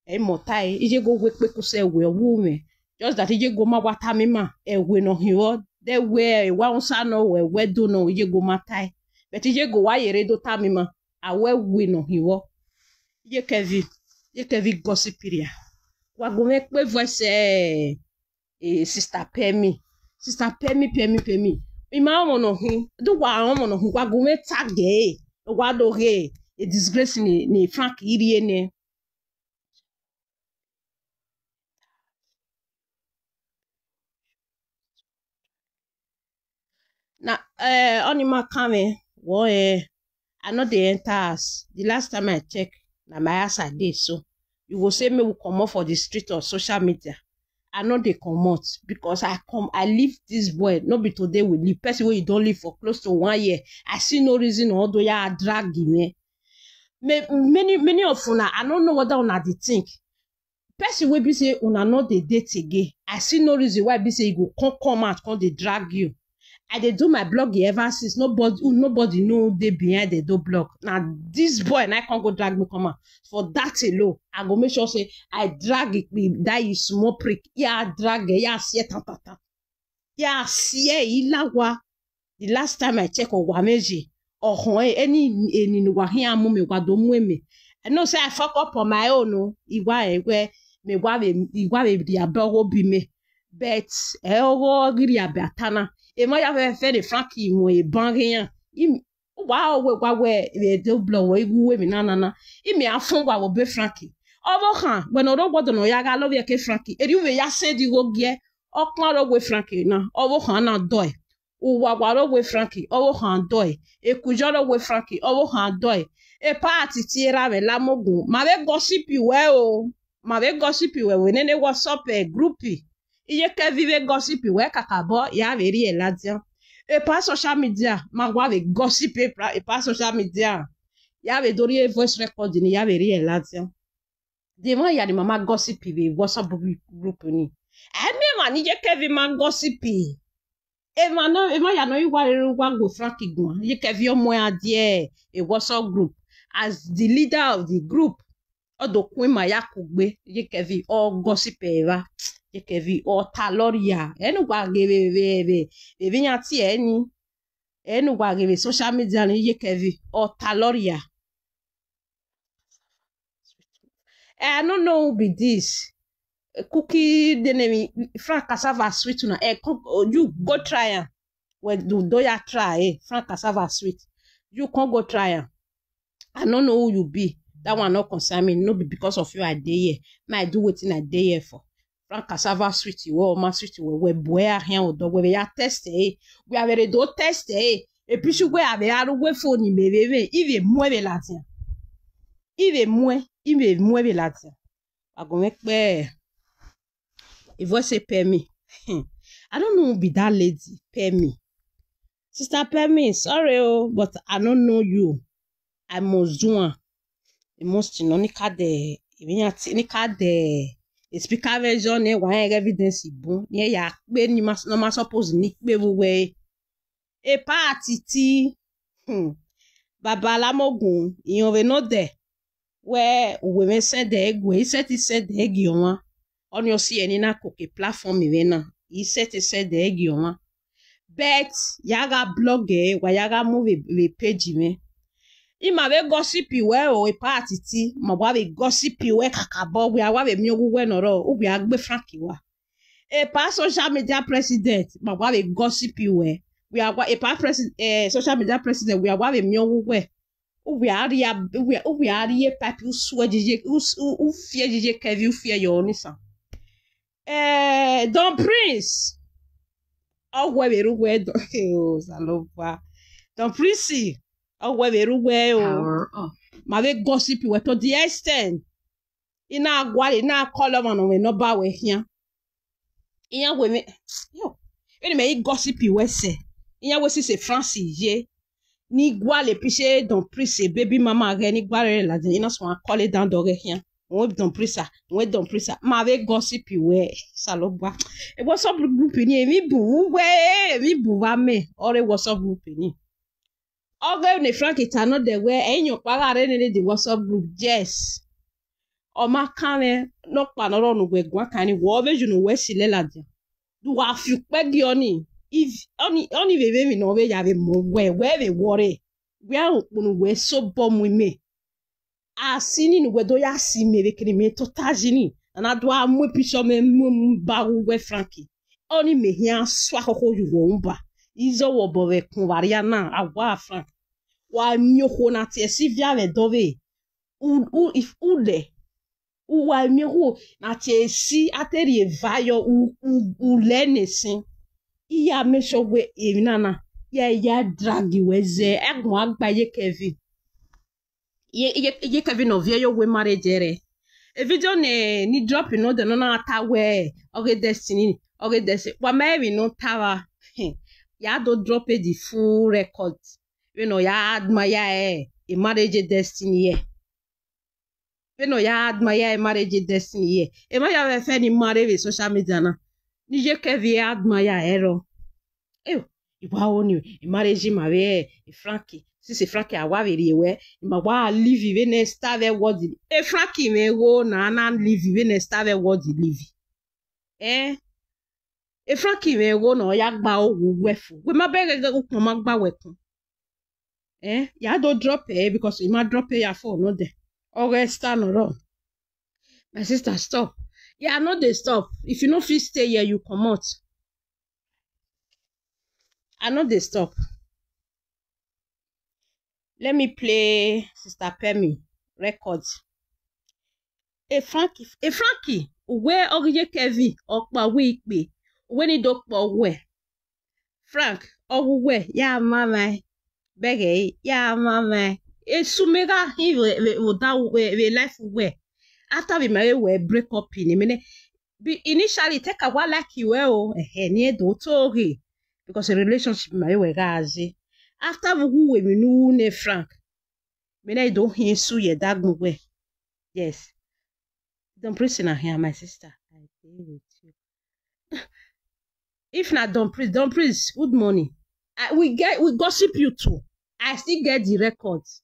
Ẹ i mẹ ọ tae, Iyego wẹ ekpekusẹ wẹ ọ wu mwẹ. Just that Iyego ma wa tama ima, ẹwe ne ọ hin vbọ, de wẹ wa usa nọ, wẹ wẹ do nọ, Iyego ma tae. But Iyego wa ye rre do tama ima, a wẹ ẹwe ne ọ hin vbọ. Iye Kevin, Iye Kevin gossip ria. Wa gu mwẹ kpe voice, eh, eh, sister Pemi. Sister Pemi, Pemi, Pemi. Ima ọmọ ne ọ hin, do wa ọmọ ne ọ hin, wa gu mwẹ tag ẹre, wa do ghe e disgrace ni, ni Frank i rhie nẹ. Na, eh, ọni ma kan mwẹ, wọ, eh, I no dey enter house. The last time I check, na my house I dey so. You go say make we comot for the street or social media. I no dey comot because I come, I leave this boy. No be today we leave. Person wey you don live for close to one year. I see no reason or do ya drag him, eh. May-, many, many of una, I no know whether una dey think. Person wey be say una no dey date again, I see no reason why be say e go come, come out, come dey drag you. I dey do my blog ever since. Nobody, nobody no dey behind the door blog. Na this boy na come go drag me come out. For that alone, I go make sure say I drag it, that you small prick. Yeah, drag it, yeah, see it, ta, ta, ta. Yeah, see it, Ilawa. The last time I check, ọ wa mwẹ ye. Ọ họn ẹre, any, any ne uwa khian mu mẹ, wa do mu mẹ. I know say I fuck up on my own o. I wa ẹre wẹ, mẹ wa vbe, I wa vbe rhie abẹ ọghe obi mẹ. But ẹ ọghe ọ ghi rhie abẹ ata na. Emwa ya fẹfẹfẹ ne Frank mu eban ghe iran. I, uwa ọ wẹ, wa wẹ, vbe do blọ wẹ, I gu uwu emwi na na na. I miẹn a fọn uwa vbe obọ Frank. Ọvbokhan, wẹ ne ọ rre owa ọdọ ne ọ ya gha lọ vbe ẹke Frank. Erriọ u vbe ya send igho gie, ọkpan rre owa Frank na, ọvbokhan na dọe. Uwa wa rre owa Frank, ọvbokhan dọe. Ekujọ rre owa Frank, ọvbokhan dọe. Epa a titi erha mwẹ la mu ogun. Ma vbe gossip wẹ o. Ma vbe gossip wẹ vbe nene WhatsApp, eh, group. Iye Kevin vbe gossip wẹ kakabọ, ya vbe rhie ladian. Epa social media, ma wa vbe gossip epa, epa social media. Ya vbe do rhie voice record ni, ya vbe rhie ladian. The one ya ni mama gossip vbe WhatsApp group ni. Ẹ miẹn ma ni ye Kevin ma gossip. Emwa nọ, emwa ya nọ i wa rere uwa gu Frank guan, ye Kevin ọ mu ẹre die e WhatsApp group as the leader of the group. Ọ do kun ima ya kugbe, ye Kevin ọ gossip evba, ye Kevin ọ ta lọria. Ẹ ne uwa ghe vbe, vbe, vbe, vbe iran tie ẹre ni. Ẹ ne uwa ghe vbe social media ni, ye Kevin ọ ta lọria. I no know who be this. Kuki de name Frank Cassava Sweet una. Eh, come, you go try am. Well, do, do ya try, eh? Frank Cassava Sweet. You can't go try am. I don't know who you be. That one not concern me. No be because of you I dey here. Me, I do wetin I dey here for. Frank Cassava Sweet, you all my sweet, we, we boy, I hear, do we, we are test, eh? We are very do test, eh? E picture we have a we phone in baby. Even more, even more, even more. Wa gu mwẹ kpẹ. E voice Pemi. Hmm. I don't know who be that lady, Pemi. Sister Pemi, sorry o, but I don't know you. I must do am. I must, you know, ni ka de, ni ka de, e speaker version ne wa evidence bun. Ni ya kpe ni ma, no ma suppose ni kpe vbe uwẹ. E part ti, hmm, Baba Lamogun, irẹn vbe nọ dẹ, wẹ uwẹ mwẹ send ẹre gu, I sẹtin send ẹre gie ọmwa. Ọnii ọ si ẹre ne I na koko platform mwẹ na, I sẹtin send ẹre gie ọmwa. But ya gha blog ẹre, wa ya gha mu vbe, vbe page mwẹ. I ma vbe gossip wẹ o, e part ti, ma wa vbe gossip wẹ kakabọ, wẹ a wa vbe miẹn oghu wẹ ne ọ rrọọ, uwẹ a gbe Frank wa. E pa social media president, ma wa vbe gossip wẹ. Wẹ a wa, e pa presi-, eh, social media president, wẹ a wa vbe miẹn oghu wẹ. Uwẹ a rhie, uwẹ, uwẹ a rhie pipe, u suẹ yiye, u, u, u fiẹ yiye Kevin, u fiẹ yọ ni san. Eh, Don Prince. Ọ wẹ vbe ru wẹ Don, oh, Osanobua. Don Prince, ọ wẹ vbe ru wẹ o. Power up. Ma vbe gossip wẹ to the extent. I na gualọ, I na call ọmwa ne ọ mwẹ number wẹ khian. Iran wẹ mwẹ, yo, vbene mẹ i gossip wẹ sẹ, iran wẹ sisi France ye, ni gualọ picture Don Prince baby mama ghẹ ni gualọ rre ladian, I na suẹn call down dọghẹ khian. Wẹ Don Prince, wẹ Don Prince, ma vbe gossip wẹ, Osanobua. E WhatsApp group ni, emwi bu vbe uwẹ, emwi bu vbe amẹ, ọ rre WhatsApp group ni. Ọ ghe ne Frank ta nọ dẹ wẹ, ẹ i yan ọkpa gha rre nene the WhatsApp group, yes. Ọ ma kan mwẹ ne ọkpa ne ọ rrọọ ne uwẹ guan kan ni, wẹ ọ vbe ju ne uwẹ si lẹ ladian. Do wa fi ukpẹ gie ọnii, if, ọnii, ọnii vbe vbe emwi ne ọ vbe ya vbe mu wẹ, wẹ vbe wọrre, wẹ a rẹn ukpunu wẹ sobọ mu imẹ. A si ni ne uwẹ do ya si imẹ vbe kene imẹ tota yi ni, a na do a mu picture mwẹ mu, mu ba gu wẹ Frank. Ọnii mẹ hian sua khokho ye uwẹ ọmwa ba. Izọ wẹ obọ vbe ẹkun vbe arria na, a wa Frank. Wa miẹn okhuo na tie ẹsi viọ vbe ẹdẹ ọvbehe. U, u, if, u lẹ, u wa miẹn okhuo na tie ẹsi, a te rhie eva yọ, u, u, u lẹ ne ẹsin. I ya make sure wẹ emwi na na, ya, ya drag wẹ zẹ, ẹguan gba ye Kevin. Ye, ye, ye Kevin ọ viẹ ye owe marriage ẹre. E video ne, ni drop nọ dẹ nọ na ta wẹ, ọ ghe Destiny, ọ ghe Destiny. Wa ma emwi ne ọ ta vba. Ya do drop the full record. Vbene ọ ya admire e, e marriage Destiny ye. Vbene ọ ya admire e marriage Destiny ye. E ma ya vbe fẹ ni marry vbe social media na. Ni ye Kevin admire ẹre. Eh, I wa ho ni, e marriage ma vbe, e Frankie, since e Frankie a wa vbe rhie wẹ, I ma wa live vbene Esther vbe world, e Frankie mwẹ gho na na live vbene Esther vbe world live. Eh? E Frankie mwẹ gho na ọ ya gba oghu wẹ fo. Wẹ ma bẹghe ukpọn ma gba wẹ kun. Eh? Ya do drop e, because I ma drop e ya fo nọ dẹ. Ọ ghe Esther nọ rrọọ. My sister, stop. Yeah, I no dey stop. If you no fit stay here, you comot. I no dey stop. Let me play Sister Pemi record. E Frankie, e Frankie, uwẹ ọ ghi ye Kevin, ọkpa uwẹ ikpe, uwẹ ni do kpọ wẹ. Frank, ọ wu wẹ, ya ma mwa, bẹghe ẹre, ya ma mwa. Esu mẹ gha hin vbe, vbe, vbe oda, vbe, vbe life wẹ. After vbe ma vbe wẹ break up ni, mẹ nẹ, be initially, te ka wa like wẹ o, ẹhẹ, ni e do to ghe, because a relationship ma vbe wẹ gha ze. After vbe uwu emwi ne u ru nẹ Frank, mẹ nẹ do hin esu ye dagbọn wẹ. Yes. Don Prince na here, my sister. I dey with you. If na Don Prince, Don Prince, good morning. I, we get, we gossip you too. I still get the records.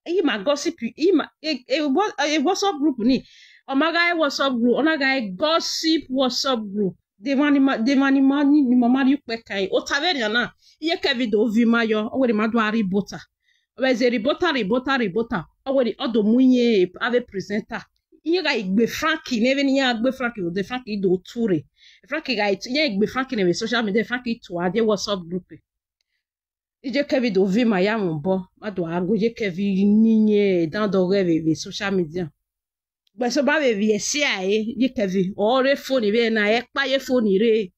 He ma gossip you. He ma, a, a, a WhatsApp group ni. Ọ ma gha WhatsApp group. Ọ na gha gossip WhatsApp group. The man, the man, the man, the man, you quick kind. O ta very na. Iye Kevin do vi ma yo. O were ma do a reporter. Ọ vbe zẹ reporter, reporter, reporter. Ọ were ọ do mu iye avbe presenter. Iye gha gbe Frankie, ne vbe ne iye gbe Frankie, the Frankie do ture. Frankie gha, iye gbe Frankie ne vbe social media, Frankie to a de WhatsApp group. Iye Kevin do vi ma ya mu obọ, ma do a gu Iye Kevin ni iye dan do ghẹ vbe, vbe social media. Gbẹso ba vbe vbiẹ ẹse a re, Iye Kevin, ọ re phone vbe na, ẹ kpa ye phone re.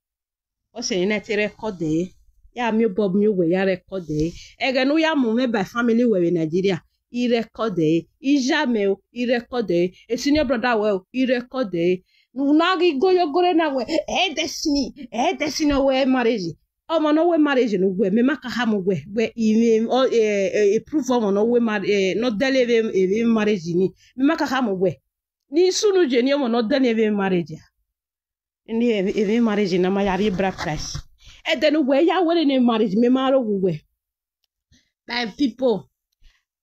Ọ sẹ ne na te record ẹre. Ya miẹn obọ miẹn uwẹ ya record ẹre. Ẹghẹ ne u ya mu mwẹ by family wẹ vbe Nigeria, I record ẹre. Iya mẹ o, I record ẹre. A senior brother wẹ o, I record ẹre. Ne u na ghi go yo gore na wẹ, ẹ Destiny, ẹ Destiny ọ wẹ marriage. Ọmọ ne ọ wẹ marriage ne uwẹ, mẹ ma ka khama uwẹ, wẹ I mwẹ, ọ, ẹ, ẹ, ẹ, proof ọmọ ne ọ wẹ mar-, ẹ, ne ọ dẹle vbe, vbe marriage ni. Mẹ ma ka khama uwẹ. Ni sunu ye ni ọmọ ne ọ dẹle vbe marriage a. Ni evbi, evbi marriage na ma ya rhie bride price. Ẹdẹ ne uwẹ ya wẹẹ ne marriage, mẹ ma rho vbe uwẹ. My people,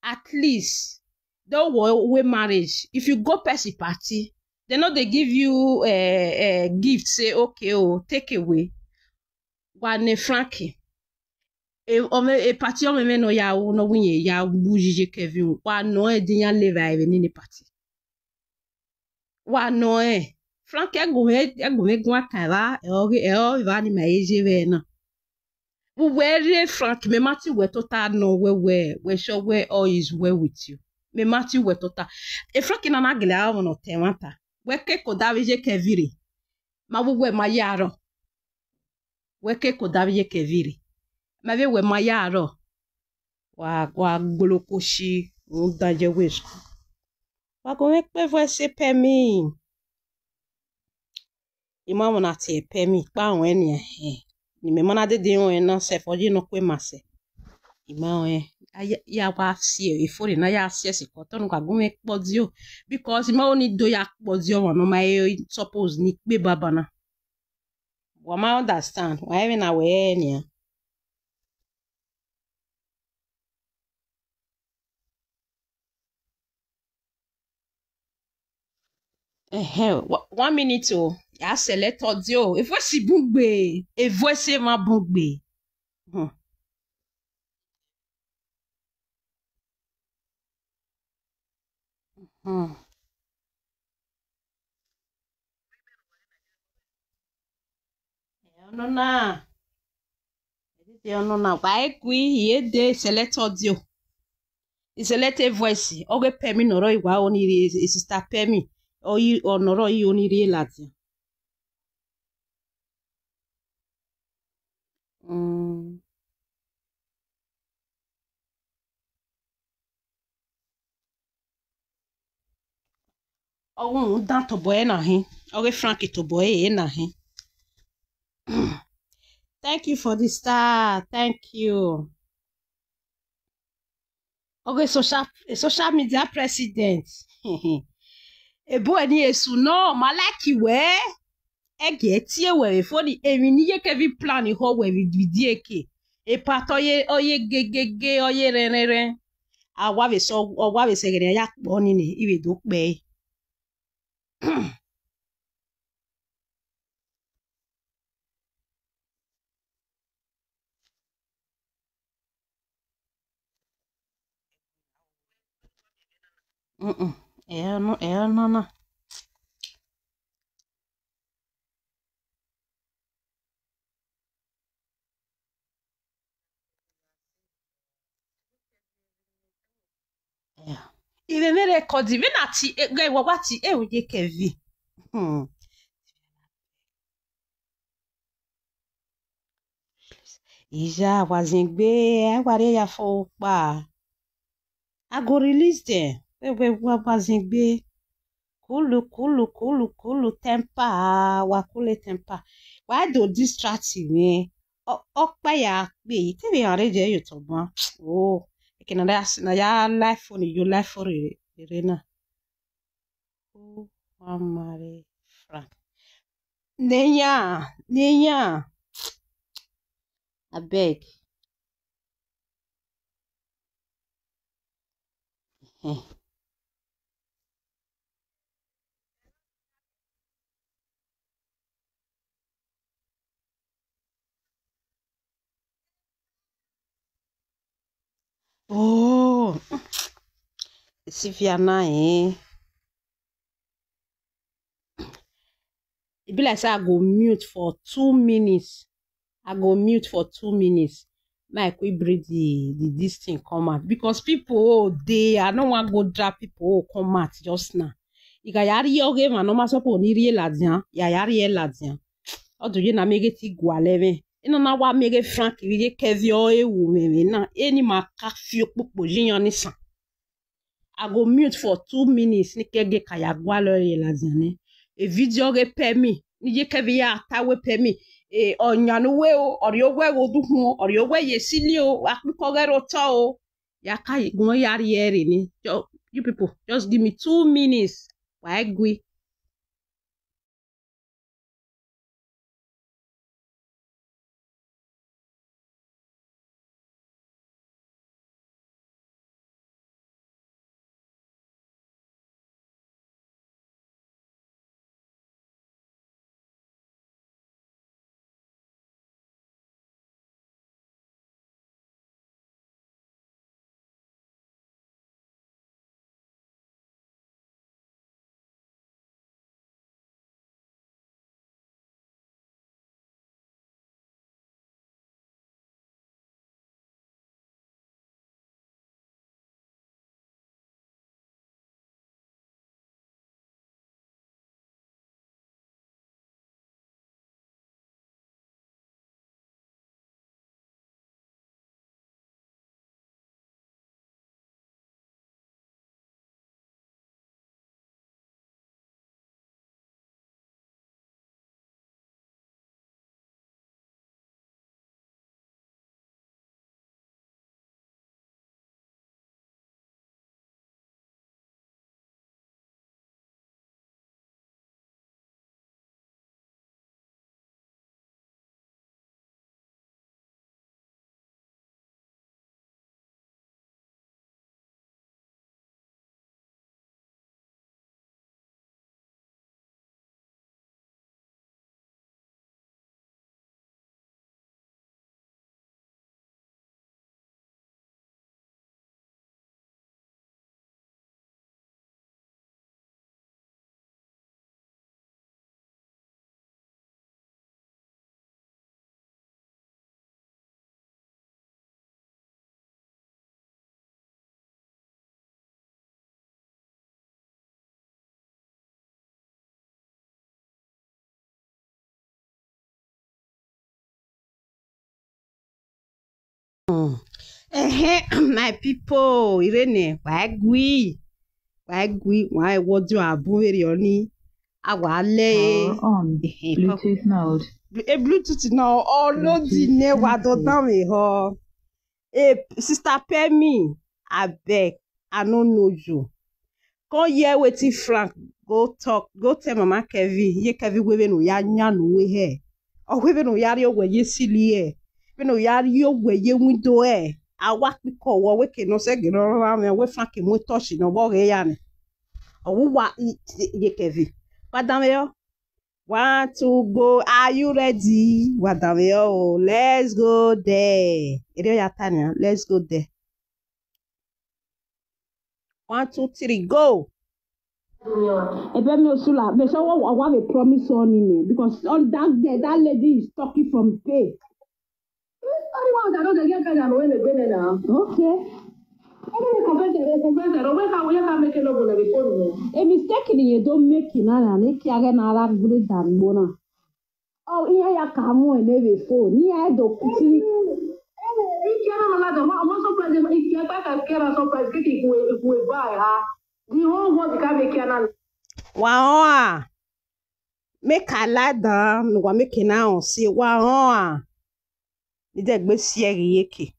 at least, don't wo-, wẹ marriage. If you go person party, they no dey give you, eh, eh, gift, say, "Okay, oh, take away." Wa nẹ Frankie. E, ọmọ, e party ọmọ mwẹ ne ọ ya ru, ne ọ wẹ irẹn ya ru yi Iye Kevin, wa nọ ẹn de iran levba ẹre vbe nene party. Wa nọ ẹn. Frank, ẹguọnmwẹ, ẹguọnmwẹ guan kan evba, ẹ ọ ghe, ẹ ọ evba ni ma he ye vbe ẹre na. Vbe uwẹ rhie Frank, mẹ ma tie uwẹ tota nọ wẹ, wẹ, wẹ sure wẹ all is well with you. Mẹ ma tie uwẹ tota. E Frank na na gele a ọmọ ne ọ ta ẹmwata. Wẹ ke ke odaro vbe Iye Kevin rre. Ma vbe uwẹ ma ya rrọọ. Wẹ ke ke odaro vbe Iye Kevin rre. Ma vbe wẹ ma ya rrọọ. Wa, wa gboloko shi, rhunmwuda ye wẹ school. Wa gu mwẹ kpe voice pẹ mi. I ma vbe na tie pẹ mi, kpa ruẹn nian, ẹhẹn. Ne imẹ ma na dede ruẹn na sẹ, fọ ye ne ọ kue ma sẹ. I ma ruẹn, a ya, ya wa si e phone na ya si ẹse kọ, tọ ne u ka gu mwẹ kpọdio, because I ma ho ni do ya kpọdio ọmwa ne ọ ma he suppose ni kpe baba na. Wa ma understand, wa i mwẹ na wẹ ẹre nian. Ẹhẹn, wa-, one minute o, ya select audio. E voice bun gbe, e voice ma bun gbe. Hmm. Hmm. Ẹ, ọnọna. Ẹ, ọnọna. Wa i gui, I ye de select audio. I select a voice. Ọ ghe Pemi ne ọ rrọọ, I wa ho ni rhie, e sister Pemi. Ọ yi, ọ ne ọ rrọọ, I ho ni rhie ladian. Mm. Ọ ghẹ rhunmwuda tobọ ẹre na hin. Ọ ghe Frank tobọ ẹre na hin. Thank you for the star. Thank you. Ọ ghe social, social media president. Ebo ẹni esu nọ, ma like wẹ. Ẹgie tie wẹ vbe phone, emwi ne Iye Kevin plan khọ wẹ vbe video ke. Epa tọ ye, ọ ye gegege, ọ ye rẹnrẹnrẹn. A wa vbe sẹ, ọ wa vbe sẹ ẹghẹ ne a ya kpọ ni nẹ, I vbe do kpẹe. Mm-mm. Ẹ ọ nọ, ẹ ọ nọ na. Yeah. Ivbe mwẹ record, vbene a tie, ghẹ wa wa tie, e ru ye Kevin. Hmm. Iya, wa zin egbe, ẹ wa rrie ya fo kpa. I go release them. Wẹ, wẹ, wa, wa zin egbe. Kulu, kulu, kulu, kulu, temper, wa kule temper. Wa do distract mwẹ. Ọ, ọ kpa ya kpe, I te vbe rhan rre ye otọ ban. Oh, eke na ya, na ya live phone, yo live phone rre, rre na. Oh, wa ma rre Frank. Ne iran, ne iran, Abeg. Ehen. Oh, Sylvia na, eh? E be like say I go mute for two minutes. I go mute for two minutes. Make I quick bring the, the this thing come out because people, oh, dey, I no wan go drag people, oh, come out just now. I gha ya rhie ọghe emwa ne ọ ma suppose ni rhie ladian, ya ya rhie ladian. Ọ do ye na miẹn ghe te I gualọ ẹmwẹ. Ena na wa miẹn ghe Frank vbe ye Kevin ọ re wu mwẹ emwi na, eni ma ka fi okpokpo ye iran ni san. I go mute for two minutes, ne I ke gie ka ya gualọ ẹre ladian nẹ. E video ghe Pemi, ne I ye Kevin ya ta wẹ Pemi, eh, ọ yan ne uwẹ o, ọ rhie owẹ ghe odukhu o, ọ rhie owẹ ye esili o, akpikọ ghẹ rre otọ o. Ya ka gun ya rhie ẹre ni. Ju-, you people, just give me two minutes. Wa gui. Mm. Ehen, my people, ire nẹ, wa gui, wa gui, wa wọ dio abu vberriọ ni, a wa lẹ e. Power on. Ehen, Bluetooth mode. Blu-, e Bluetooth na, ọ lodi nẹ, wa do danmwehọ. Eh, Sister Pemi, abeg, I no know you. Come hear wetin Frank go talk, go tell Mama Kevin, ye Kevin wẹ vbene u ya yan ne uwu hẹ. Ọ wẹ vbene u ya rhie owẹ ye esili hẹ. Vbene u ya rhie owẹ ye window hẹ. A wa kpikọ wẹ, wẹ ke nọ sẹ gele ọrọre mwẹ, wẹ Frank mu etọsi ne ọ vbe ọghe ya nẹ. Ọ wu wa i-, ye Kevin. Wa danmwehọ. One, two, go. Are you ready? Wa danmwehọ o. Let's go there. Erriọ ya ta nian. Let's go there. One, two, three, go. Ebe mi osula, be sọ wa, wa be promise on him, because on that girl, that lady is talking from pain. Anyone that don't get kind of way they go there now. Okay. Any confess, confess, where can we can make a love on the phone? A mistake in you don't make in an, and if you are gonna grade that bona. Oh, iya ya ka mu ene vbe phone, ni ya do kuti. Ikiana na lada, ma, ma surprise, ikiana ka kera surprise, keke ikue, ikue ba ha. The whole world ka be ikiana. Wa họn a, make I lie down, ne uwa make na họn si, wa họn a. Ni dẹ gbe si ẹre iyeke.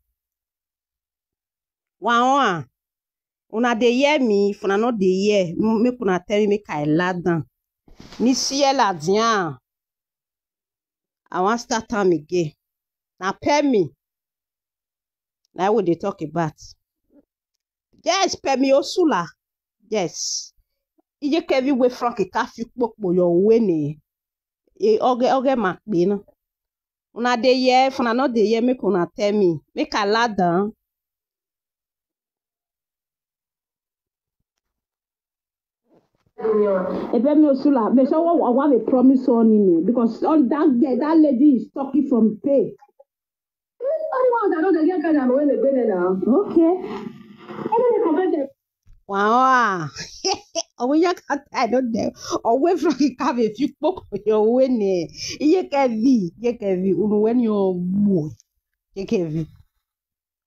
Wa họn a, una dey hear me, if una no dey hear, m-, make una tell me, make I lie down. Ni si ẹre ladian, I wan start am again. Na Pemi. Na we dey talk about. Yes, Pemi Osula. Yes. Iye Kevin wẹ Frank ka fi ukpokpo yọ wẹ ne. E, ọghe, ọghe ma kpe na. Una dey hear, if una no dey hear, make una tell me. Make I lie down. Ebe mi Osula, make sure wa, wa dey promise on him, because all that girl, that lady is talking from pain. Anyone that don't get kind of way they been now. Okay. Everybody confess. Wow. Ọwẹ ya ka ta ẹdọ dẹ. Ọwẹ Frank ka vbe fi ukpokpo yọ wẹ ne. Iye Kevin, Iye Kevin, unu wẹ ni ọ gbo. Iye Kevin.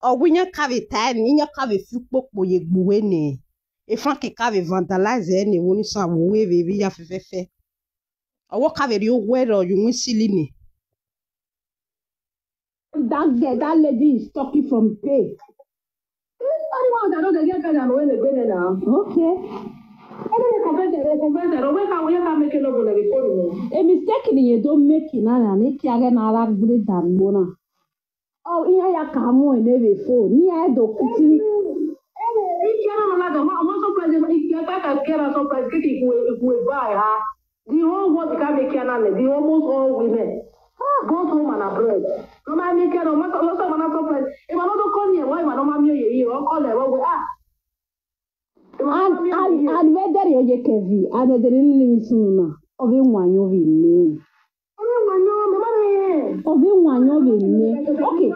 Ọwẹ iyan ka vbe ta ẹre, iyan ka vbe fi ukpokpo ye gbe uwẹ nẹ. E Frank ka vbe vandalize ẹre ne, wo ni san vbe uwẹ vbe vbe ya fẹfẹfẹ. Ọwọ ka vbe rhie owẹ rọ ye uwin sili nẹ. That girl, that lady is talking from pain. Anyone that don't get kind of way they been now. Okay. Everybody confess, they confess, they always can, we can make a love on the phone. A mistake ni ye do make na na, ne kia na ra gbe da gbo na. Ọ, iran ya ka mu ẹre vbe fo, ne iran do kuti. Ikiana na lada, ma, ma surprise, ikiana ka kiana surprise, keke ikue, ikue ba ha. The whole world can make kiana, the almost all women, both home and abroad. No ma make kiana, ma, ma so ma na surprise. If I no do call here, why ma no ma me ye, ye, or call her, why we, ah. And, and, and where there you get Kevin, and there didn't even soon na. Of him one you will name. Of him one you will name. Okay.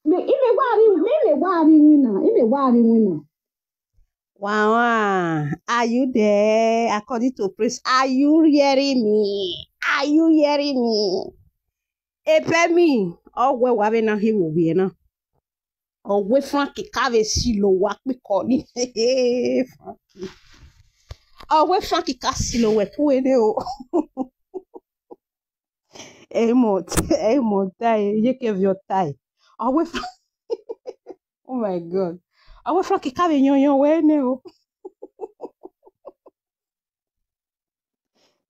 Me, if me wa ri, me, me wa ri wina, if me wa ri wina. Wow, are you there? According to Prince, are you hearing me? Are you hearing me? E Pemi, ọ wẹ wa vbe na hin vbe ovbi ẹre na. Ọ wẹ Frank ka vbe silo wa kpikọ ni. Frank. Ọ wẹ Frank ka silo wẹ ku ene o. Ẹ mọ, ẹ mọ tae, Iye Kevin ọ tae. Ọ wẹ Frank. Oh my God. Ọ wẹ Frank ka vbe yọnyọn wẹ nẹ o.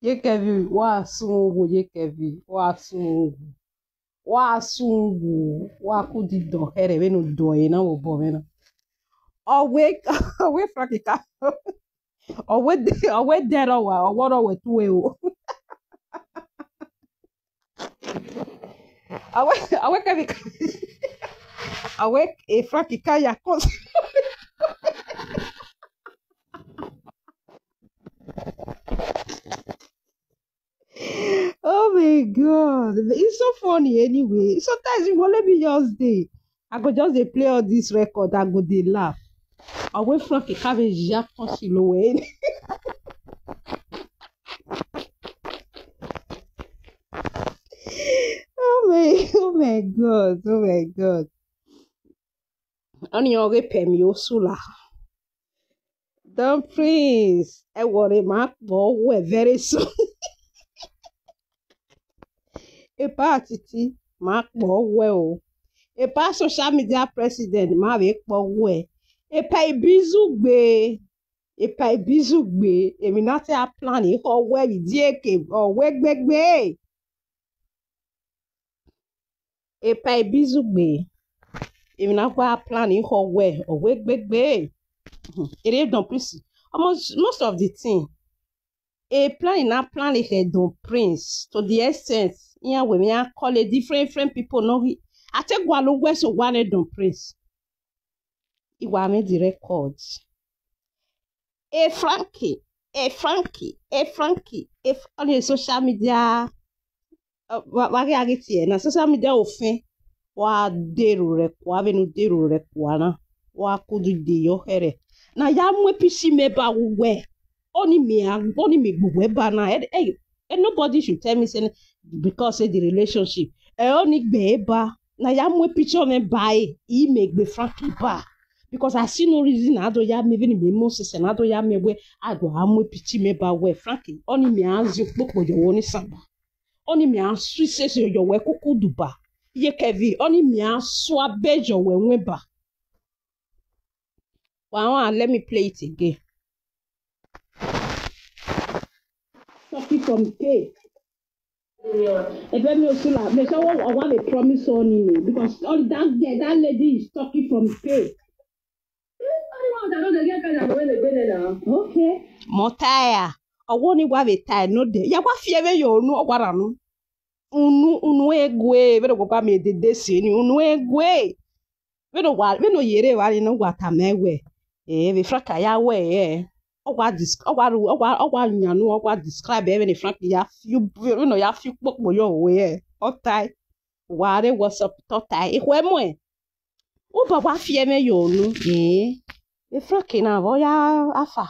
Iye Kevin, wa sun ughu, Iye Kevin, wa sun ughu. Wa sun ughu, wa ku di dọ hẹrhẹ vbene u dọ ẹre na vbe obọ mwẹ na. Ọ wẹ, ọ wẹ Frank ka, ọ wẹ de, ọ wẹ dẹ rọ wa, ọ wẹ ọrọ wẹ tu e o. Ọ wẹ, ọ wẹ Kevin ka, ọ wẹ e Frank ka ya kọ. Oh my God. It's so funny anyway. Sometimes you go let me just dey. I go just dey play all this record, I go dey laugh. Ọ wẹ Frank ka vbe ya kọ silo wẹ. Oh my, oh my God, oh my God. Ọni ọghe Pemi Osula. Don Prince, ẹ wọrẹ ma kpọ wẹ very soon. Epa Titi, ma kpọ wẹ o. Epa social media president, ma vbe kpọ wẹ. Epa Ibizugbe, epa Ibizugbe, emwi na te a plan ihọ wẹ vbe idieke, ọ wẹ gbegbe. Epa Ibizugbe, emwi na gba plan ihọ wẹ, ọ wẹ gbegbe. Erriọ Don Prince, almost most of the thing, e plan na plan khẹ Don Prince to the extent iran wẹ emwi iran call different different people nọ ghi, a te gualọ uwẹ so wa nẹ Don Prince. I wa mwẹ the record. E Frankie, e Frankie, e Frankie, e F-, on social media, uh, wa, wa ghi a ghi tie na social media ofẹn, wa dero rẹ kua, vbene u dero rẹ kua na, wa kudu de yọ hẹrhẹ. Na ya mu epishi mẹ ba uwẹ, ọni mẹ a, ọni mẹ gbe uwẹ ba na, ẹ, ẹ, ẹ, nobody should tell me say because say the relationship, ẹ, ọni gbe e ba, na ya mu picture mwẹ ba e, I mẹ gbe Frankie ba. Because I see no reason na do ya mẹ, even me mo sese na do ya mẹ wẹ, I go a mu picture mẹ ba wẹ, Frankie, ọni mẹ a zi ukpokpo yọ wẹ ni saba. Ọni mẹ a su isese yọ wẹ kuku du ba. Iye Kevin, ọni mẹ a su abe yọ wẹ wẹ ba. Wa, let me play it again. Talking from pain. Ebe mi osula, make sure wa, wa dey promise on him, because all that girl, that lady is talking from pain. Okay. Mọtaia, ọwọ ni wa vbe tae node. Ya wa fi ẹmwẹ ye unu, ọ wa rhan unu. Unu, unu egue, vbene wa gba miẹn dede sẹ ni, unu egue. Vbene wa, vbene ọ ye rre evbare ne wa tama wẹ, eh, vbe Frank ya wẹ, eh, ọ wa dis-, ọ wa ru, ọ wa, ọ wa yan unu, ọ wa describe vbene Frank ya fi, vbene ọ ya fi ukpokpo yọ we, eh, ọ tae. Wa rre WhatsApp, ọ tae. Ekhue muẹn. Uba wa fi ẹmwẹ ye unu, eh, vbe Frank na vbe ọ ya afa.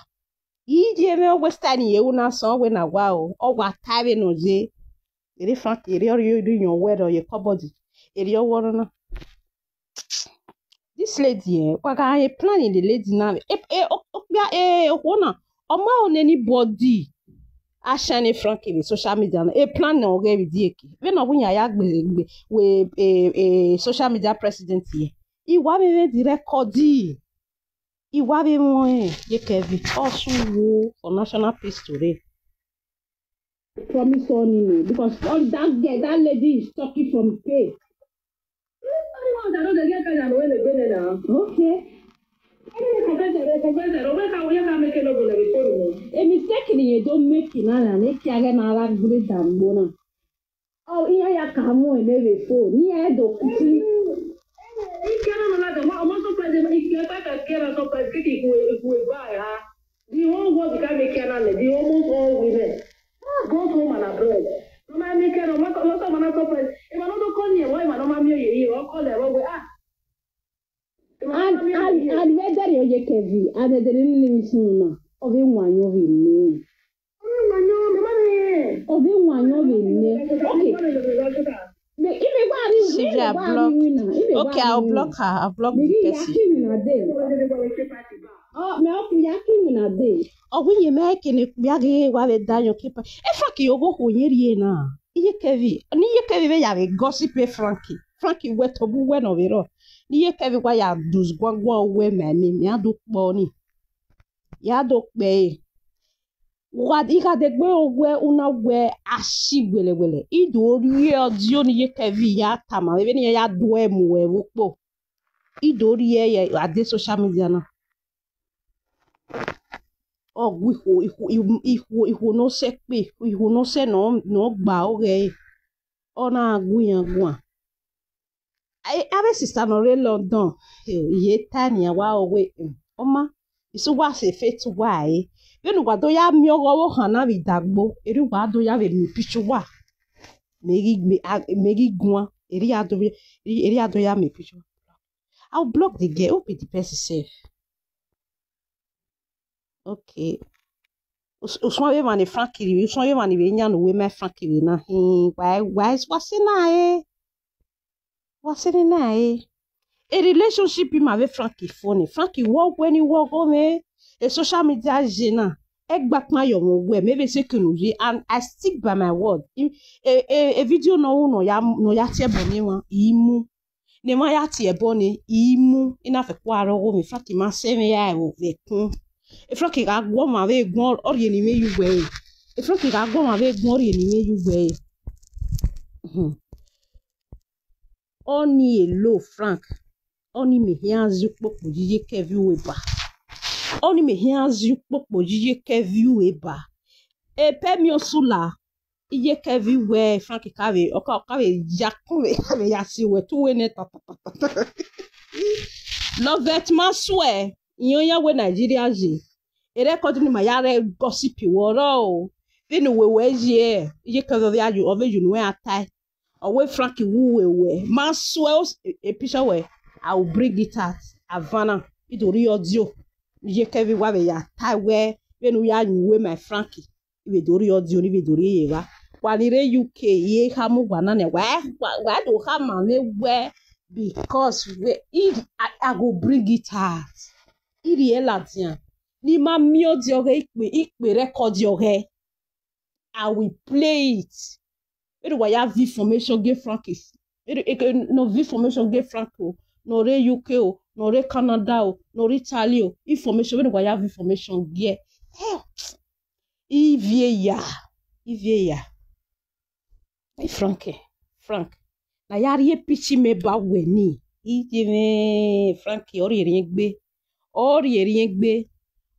I ye mwẹ ọghe style ni ye ru na sọn wẹ na wa o, ọ wa tae vbene ọ ye. Erriọ Frank, erriọ ọ rhie rhie yan wẹ rọ ye cupboard, erriọ ọ wọrọ na. This lady, eh, wa gha e plan the lady na. E, e, o, okpia, e, okhuo na, ọ ma ho ne anybody a shine Frank vbe social media na. E plan na ọ ghẹ vbe die ke. Vbene ọ wẹ iran ya gbe, gbe, wẹ, e, e, social media president ye. I wa vbe mwẹ the record. I wa vbe mwẹ ye Kevin. Ọ sẹ uwu for national pistol rre. Promise on him, because all that girl, that lady is talking from pain. Okay. A mistake ni ye do make na na, ne kia ghe na ra gbe da gbo na. Ọ, iran ya ka mu ẹmwẹ vbe phone, ne iran do kuti. Ike na na da, ma, ma surprise, ike pa ka ke na surprise, ke ki ku, ku ba ya. The whole world ka make na le, the almost all women. Ah, go home and abroad. No ma make na, ma, ma, ma na surprise. If I no do call you, why ma no ma mi ye, you all call them, oh, ah. And, and, and whether you ye Kevin, and the name is no, ọ vbe wan yo vbe ni. Ọ vbe wan yo vbe ni. Okay. Me, if you go and read, if you go and read now, if you go Okay, I'll and read block now. Her. I'll block Me the give person. Yaki una dey. Oh, me okay, Yaki una dey. Ọ wẹ iye mẹ ke ne ya ghe wa vbe da yọ ke pa. E Frank yo go ho ye rie na. Iye Kevin, ni iye Kevin vbe ya vbe gossip e Frank. Frank wẹ tobọ uwẹ nọ vbe rrọọ. Ni iye Kevin wa ya dus guan guan uwẹ ma mi, mi a do kpọ ni. Ya do kpẹ e. Wa, I gha degbe wẹ una wẹ a si wẹlẹwẹlẹ. I do rhie ọdio ni iye Kevin ya tama vbe vbene iran ya do ẹre mu ẹvbo ukpo. I do rhie ẹre a de social media na. Ọ gu ikhuo, ikhuo, ikhuo, ikhuo ne ọ sẹ kpe, ikhuo ne ọ sẹ ne ọ, ne ọ gba ọghẹ ẹre. Ọ na gu iran guan. Ẹ, avbe sista ne ọ rre London, eh, I ye ta nian wa ro wẹ, hmm, ọ ma, isu wa sẹ fete uwa ẹre. Vbene uwa do ya miẹn ọghọ ọvbokhan na vbe idagbo, erriọ uwa do ya vbe miẹn picture uwa. Mẹ ghi, mẹ, a, mẹ ghi guan, erriọ a do, erriọ a do ya miẹn picture uwa. I will block the girl. Who be the person sef? Okay. Us-, usun avbe emwa ne Frank rhie, usun avbe emwa ni vbe yan ne uwu ima Frank vbe na. Hmm, wa, wa, wa sẹ na re. Wa sẹ na re. A relationship ima vbe Frank fo ni. Frank wọ wẹ ne I wọ ọghọ mwẹ. E social media ye na. Ẹgbakpa yọ mwẹ wẹ, mẹ vbe sẹ ke unu ye. And I stick by my word. I, e, e, e video ne ọ ru ne ọ ya, ne ọ ya tie ẹbọ ne emwa, I mu. Ne emwa ya tie ẹbọ ni, I mu, I na fẹko aro ọghe mwẹ, Frank ma sẹ mwẹ ya ẹvbo vbe ẹkun. E Frank gha gu ọmwa vbe egun, ọ rhie ne I mwẹ ye uwẹ re. E Frank gha gu ọmwa vbe egun, ọ rhie ne I mwẹ ye uwẹ re. Hmm. Ọni elo Frank, ọni mẹ khian zẹ ukpokpo yi iye Kevin ru eba. Ọni mẹ khian zẹ ukpokpo yi iye Kevin ru eba. Epẹ mi osula, iye Kevin wẹ Frank ka vbe, ọ ka, ọ ka vbe ya kun vbe, ka vbe ya si wẹ tu wẹ nẹ ta, ta, ta, ta, ta. Loveth ma suẹ, iyan ya wẹ Nigeria ye. E record ni ma ya rre gossip wọ rrọọ o. Vbene uwẹ wẹ ye, iye Kevin vbe ya yo, ọ vbe yo unu a tae. Ọ wẹ Frank wu uwẹ wẹ. Ma suẹ o, e, e picture wẹ, I will bring it out. Avana, I do rhie audio. Iye Kevin wa vbe ya tae wẹ, vbene u ya yin uwẹ ma Frank. I vbe do rhie audio ni, I vbe do rhie ye evba. Wa ni rre U K, I ye khama uwa na nẹ, wa, wa, wa do khama mwẹ wẹ, because wẹ, I, I, I go bring it out. I rhie ladian. Ne I ma miẹn audio ọghẹ ikpe, ikpe record ọghẹ. I will play it. Vbene uwa ya viọ information gie Frank. Vbene, eke ne ọ viọ information gie Frank o, ne ọ rre U K o, ne ọ rre Canada o, ne ọ rre Italy o, information, vbene uwa ya viọ information gie. Eh, ivie ya, ivie ya. Frank, Frank, na ya rhie picture mẹ ba wẹ ni, iye mwẹ Frank, ọ rhie rhiẹn gbe, ọ rhie rhiẹn gbe,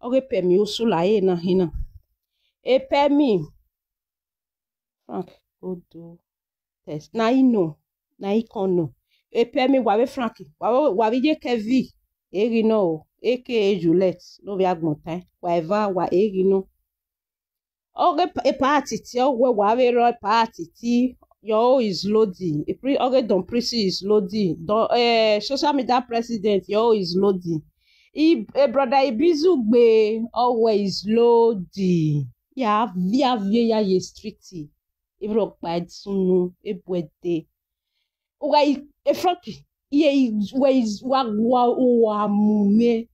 ọ ghe pẹ mi osu la ẹre na hin na. Epẹ mi, Frank, go do test. Na i nọ, na i kọn nọ. Epẹ mi, wa vbe Frank, wa vbe, wa vbe iye Kevin, eghi nọ o, aka Juliet, ne ovbi agbọn tae, wa eva, wa eghi nọ. Ọ ghe pa-, party ti ọ wẹ wa vbe rrọọ party ti your own is loading. Ọ ghe Don Prissy is loading. Don, eh, social media president, your own is loading. I, eh, brother Ibizugbe, ọ wẹ is loading. Ya via vie ya ye street. Ivbi rhọkpa sunu, ebuẹde. Uga i, e Frank, iye i, wẹ i, wa, wa, wa mu mwẹ.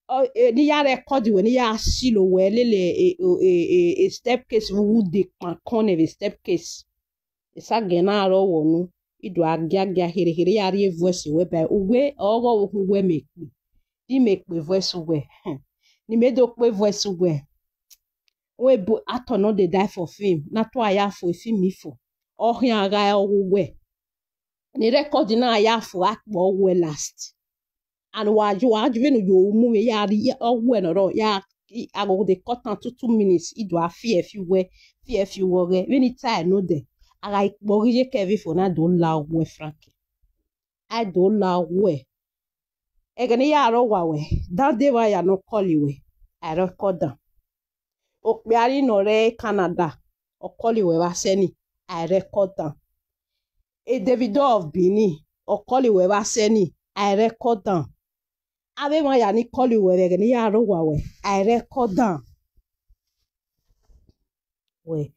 Ọ, eh, ne I ya record wẹ, ne I ya silo wẹ lele, eh, eh, eh, eh, step case vbe uwu de kpankọn nẹ vbe step case. Esagiẹn na rrọọ wẹ unu, I do a giagia kherhe kherhe, I ya rhie voice wẹ ba uwẹ, ọghe ọvbokhan uwẹ mẹ kpe. Di mẹ kpe voice uwẹ, ne I mẹ do kpe voice uwẹ. Wẹ bu actor no dey die for film, na tua ya fo film fo. Ọ khian gha ọghe uwẹ. Ne record na ya fo akpọ wẹ last. And wa yo, wa yo vbene u yo mu mwẹ ya rhie ọghuẹ ne ọ rrọọ, ya, I, I go dey cut am two, two minutes, I do a fiẹ fi uwẹ, fiẹ fi uwẹ ọghẹ. Vbene I tae nẹ odẹ, a gha kpe ọghe iye Kevin fo na do la ọghuẹ Frank. A do la ọghuẹ. Ẹghẹ ne I ya rrọọ wa wẹ, dan de vbe a ya ne ọ call wẹ, a i record am. Okpia ni ne ọ rre Canada, ọ call wẹ vbe asẹ ni, a i record am. E Davido of Benin, ọ call wẹ vbe asẹ ni, a i record am. Avbe emwa ya ni call wẹ vbe ẹghẹ ne I ya rrọọ wa wẹ, a i record am. Wẹ,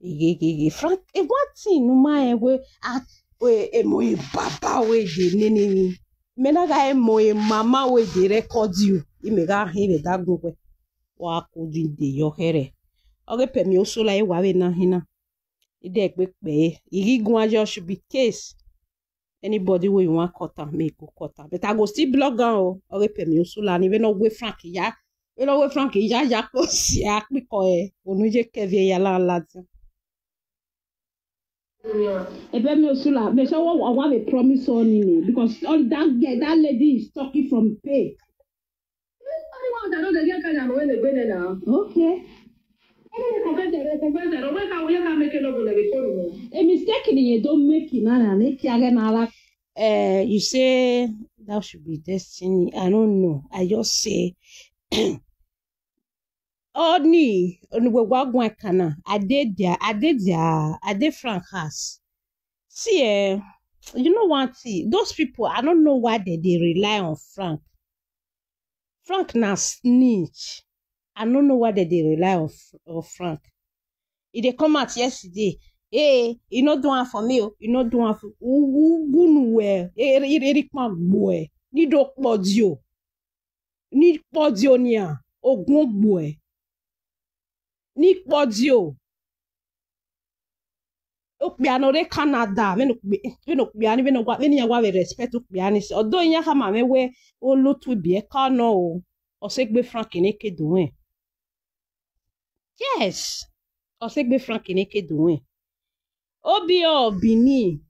ighe, ighe, ighe, Frank, e one thing ne u ma rẹn wẹ, a, wẹ, emọ e baba wẹ de nene emwi. Mẹ na gha emọ e mama wẹ de record you. I mẹ gha hin vbe dagun wẹ, wa ku di de yọ khẹrẹ. Ọ ghe pẹ mi oso la, e wa vbe na hin na. I de gbe kpẹ, I ghi guan, you should be case. Anybody wey you wan cut am, make go cut am. But I go still blog am o. Ọ ghe pẹ mi oso la ni, vbene ọ wẹ Frank ya, vbene ọ wẹ Frank ya, ya ko si akpikọ ẹ, onu ye Kevin ya la ladian. Ebe mi osu la, make sure wa, wa, wa vbe promise on him, because all that girl, that lady is talking from pain. Anyone that don't get kind of way they been there now. Okay. Any confess there, confess there. When can we can make a love like a phone? A mistake in you don't make it, na, na, na, na, na, na. Eh, you say that should be destiny. I don't know. I just say, Oni, oni wẹ wa guan ẹkan na, I dey there, I dey there, I dey Frank house. See, eh, you know one thing, those people, I don't know why they dey rely on Frank. Frank na snitch. I don't know why they dey rely on, on Frank. E dey come out yesterday. Hey, e no do am for me o, e no do am for u, u, unu wẹ, e, e, e, e, e, ni do kpọdio. Ni kpọdio nian, ogun gbuẹ. Ni kpọdio. Okpia ne ọ rre Canada, vbene okpia, vbene okpia ni, vbene ọ wa, vbene iran wa vbe respect okpia ni sẹ. Ọdọ iran khama mwẹ wẹ, olotu ibiẹka nọ o, ọ sẹ egbe Frank ne ke do mwẹ. Yes, ọ sẹ egbe Frank ne ke do mwẹ. Obi ọ Benin,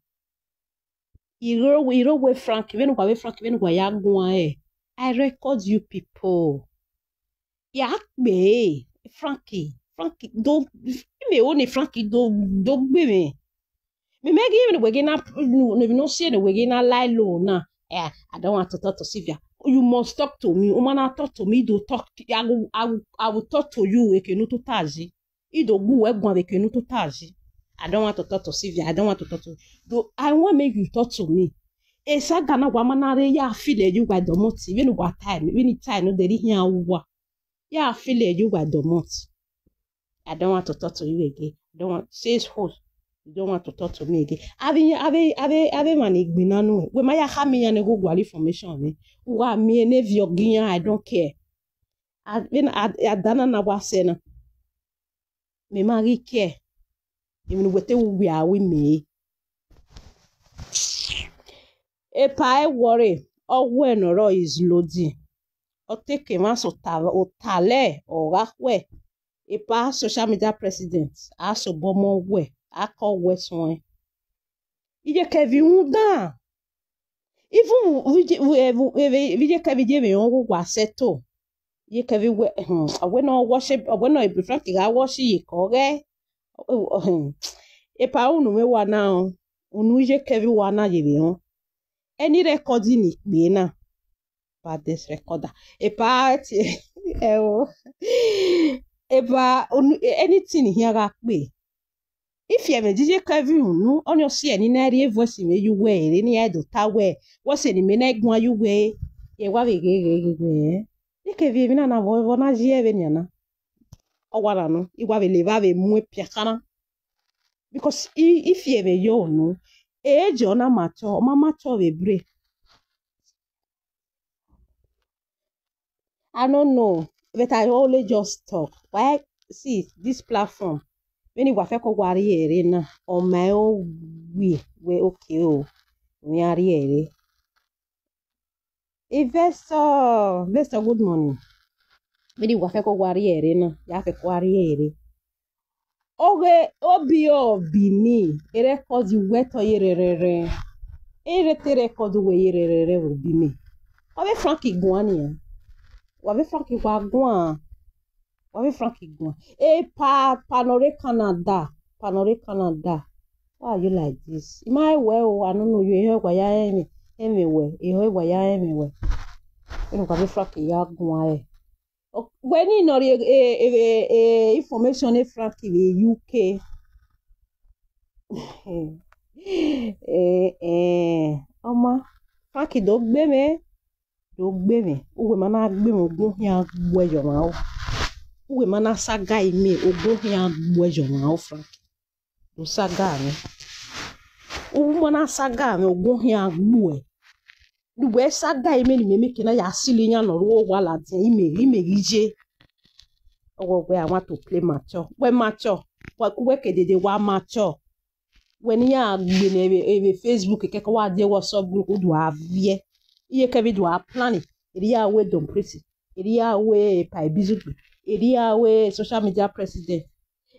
I rre, I rre owe Frank, vbene uwa vbe Frank, vbene uwa ya guan ẹre, I record you people. Ya kpe, Frankie, Frankie, do, I mẹ ho ne Frankie do, do gbe mwẹ. Mẹ mẹ ghi vbene wẹ ghi na, ne, ne, ne ọ si ne wẹ ghi na lie low na. Eh, I don't want to talk to Sylvia. You must talk to me. U ma na talk to me, do talk. I will, I will, I will talk to you. Eke ne u tota yi. I do gu wẹ guan vbe eke ne u tota yi. I don't want to talk to Sylvia. I don't want to talk to you. Do, I want make you talk to me. Esaga na wa ma na rre ya feel you wa dọmọti. Vbene uwa ta, vbene I ta nọ, de rhie iran uwa. Ya feel you wa dọmọti. I don't want to talk to you again. I don't want, says who? You don't want to talk to me again. Avbe, avbe, avbe, avbe emwa ni gbinna nuẹn. Wẹ ma ya khama iran ne gho gualọ information nẹ. Uwa miẹn ne viọ gi iran, I don't care. A, vbene a, a da na na wa sẹ na. Mẹ ma ghi care. Emwi ne uwẹ te wu wia ru mẹ. Epa ẹwọrre, ọ wẹ ne ọ rrọọ is loading. Ọ te ke emwa sẹ ota, ota lẹ, ọ gha khuẹ. Epa social media president, a sẹ obọ ọmọ wẹ. Akọ wẹ suẹn. Iyeke Evie rhunmwuda. Even vbe Iyeke Evie ye vbe rẹn uwa sẹto. Iyeke Evie wẹ, hmm, ọ wẹ ne ọ wash, ọ wẹ ne Frank gha wash iyeke ọghẹ. Hmm. Epa unu mwẹ wa na, unu Iyeke Evie wa na ye vbe rẹn. Any record ni kpe na, baddest recorder. Epa tie, ẹo. Epa, unu, anything hia gha kpe. Ifi ẹmwẹ Iyeke Evie unu, ọni ọ si ẹre ne I na rhie voice mwẹ ye uwẹ ere, ne I do ta wẹ, voice ne imẹ na guan ye uwẹ, ye wa vbe ghe ghe ghe ghe. Iyeke Evie, emwi na na vbe, vbe ọ na ye vbenian na. Ọ wa na nọ, I wa vbe le evba vbe mu epian khanna. Because I, ifi ẹmwẹ ye unu, age ọ na mature, ọ ma mature vbe bre. I don't know, but I only just talk. Why, see, this platform, vbene I wa fẹko wa rhie ẹre na, ọ ma ẹre ọ wẹ, wẹ okay o, ọ yan rhie ẹre. Investor, investor, good morning. Vbene I wa fẹko wa rhie ẹre na, ya fẹko wa rhie ẹre. Oghe obi obi ni, e record wẹ te ọ ye rẹrẹrẹ. E re te record wẹ ye rẹrẹrẹ vbe obi mẹ. Wa vbe Frank guan nian. Wa vbe Frank wa guan. Wa vbe Frank guan. Epa, pa ne ọ rre Canada, pa ne ọ rre Canada. Why are you like this? I ma rẹn wẹ o, I don't know you, ehọ wa ya rẹn mwẹ, rẹn mwẹ wẹ, ehọ wa ya rẹn mwẹ wẹ. Vbene wa vbe Frank ya guan rẹ. Wẹ ni nọ rhie, e, e, e, information ne Frank vbe U K. Eh, eh, ọ ma, Frank do gbe mwẹ, do gbe mwẹ. Uwẹ ma na gbe mwẹ, ogun khian gbuẹ ye ọmwa o. Uwẹ ma na saga imẹ, ogun khian gbuẹ ye ọmwa o, Frank. Do saga mwẹ. Uwẹ ma na saga mwẹ, ogun khian gbuẹ. Ne uwẹ saga imẹ ne imẹ meke na ya silo iran ne ọ ru owa ladian, imẹ, imẹ ghi ye. Ọ wẹ, wẹ I want to play mature. Wẹ mature. Wẹ, wẹ ke dede wa mature. Wẹ ne iran gbe ne vbe, vbe Facebook kẹkẹ wa die WhatsApp group, u do a viẹ. Iyeke Evie do a plan. Erriọ a wẹ Don Prince. Erriọ a wẹ Epa Ibizugbe. Erriọ a wẹ social media president.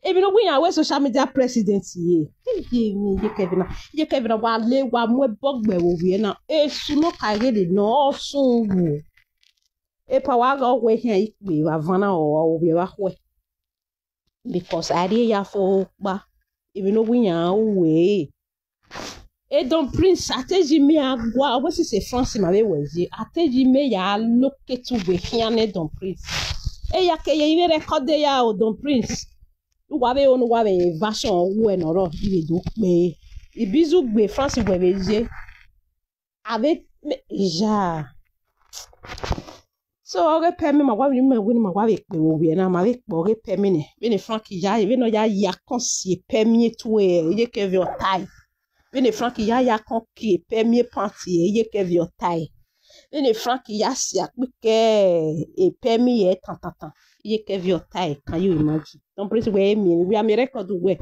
Emwi ne ọ wẹ iran wẹ social media president ye. Eye emwi Iyeke Evie na. Iyeke Evie na wa le, wa mu ẹbọ gbe vbe ovbi ẹre na. Esu ne ọ ka ghe ne ọ sun wu. Epa wa gha ọ wẹ khian ikpe vbe avan na, ọ ovbi ẹre vbe khuẹ. Because a rhie ya fo kpa. Emwi ne ọ wẹ iran ru wẹ. E Don Prince, a te yi mẹ a gua, ọ wẹ sisi France ma vbe wẹ ye, a te yi mẹ ya locate uwẹ khian nẹ Don Prince. E ya ke ye vbe record ya o Don Prince. Uwa vbe onu, uwa vbe version uwẹ nọ rọ, I vbe do kpe. Ibizugbe France wẹ vbe ye. A vbe, ya. So, ọghe pẹmi ma wa vbe, ma wẹ ne ma wa vbe kpe vbe ovbi ẹre na, ma vbe kpe ọghe pẹmi nẹ. Vbene Frank ya, vbene ọ ya ya kọn si pẹmi etu ẹre, Iyeke Evie ọ tae. Vbene Frank ya ya kọn kie pẹmi pant ẹre, Iyeke Evie ọ tae. Vbene Frank ya si akpike pẹmi ẹre tan tan tan, Iyeke Evie ọ tae. Can you imagine? Don Prince wẹ miẹn, wẹ a miẹn record wẹ,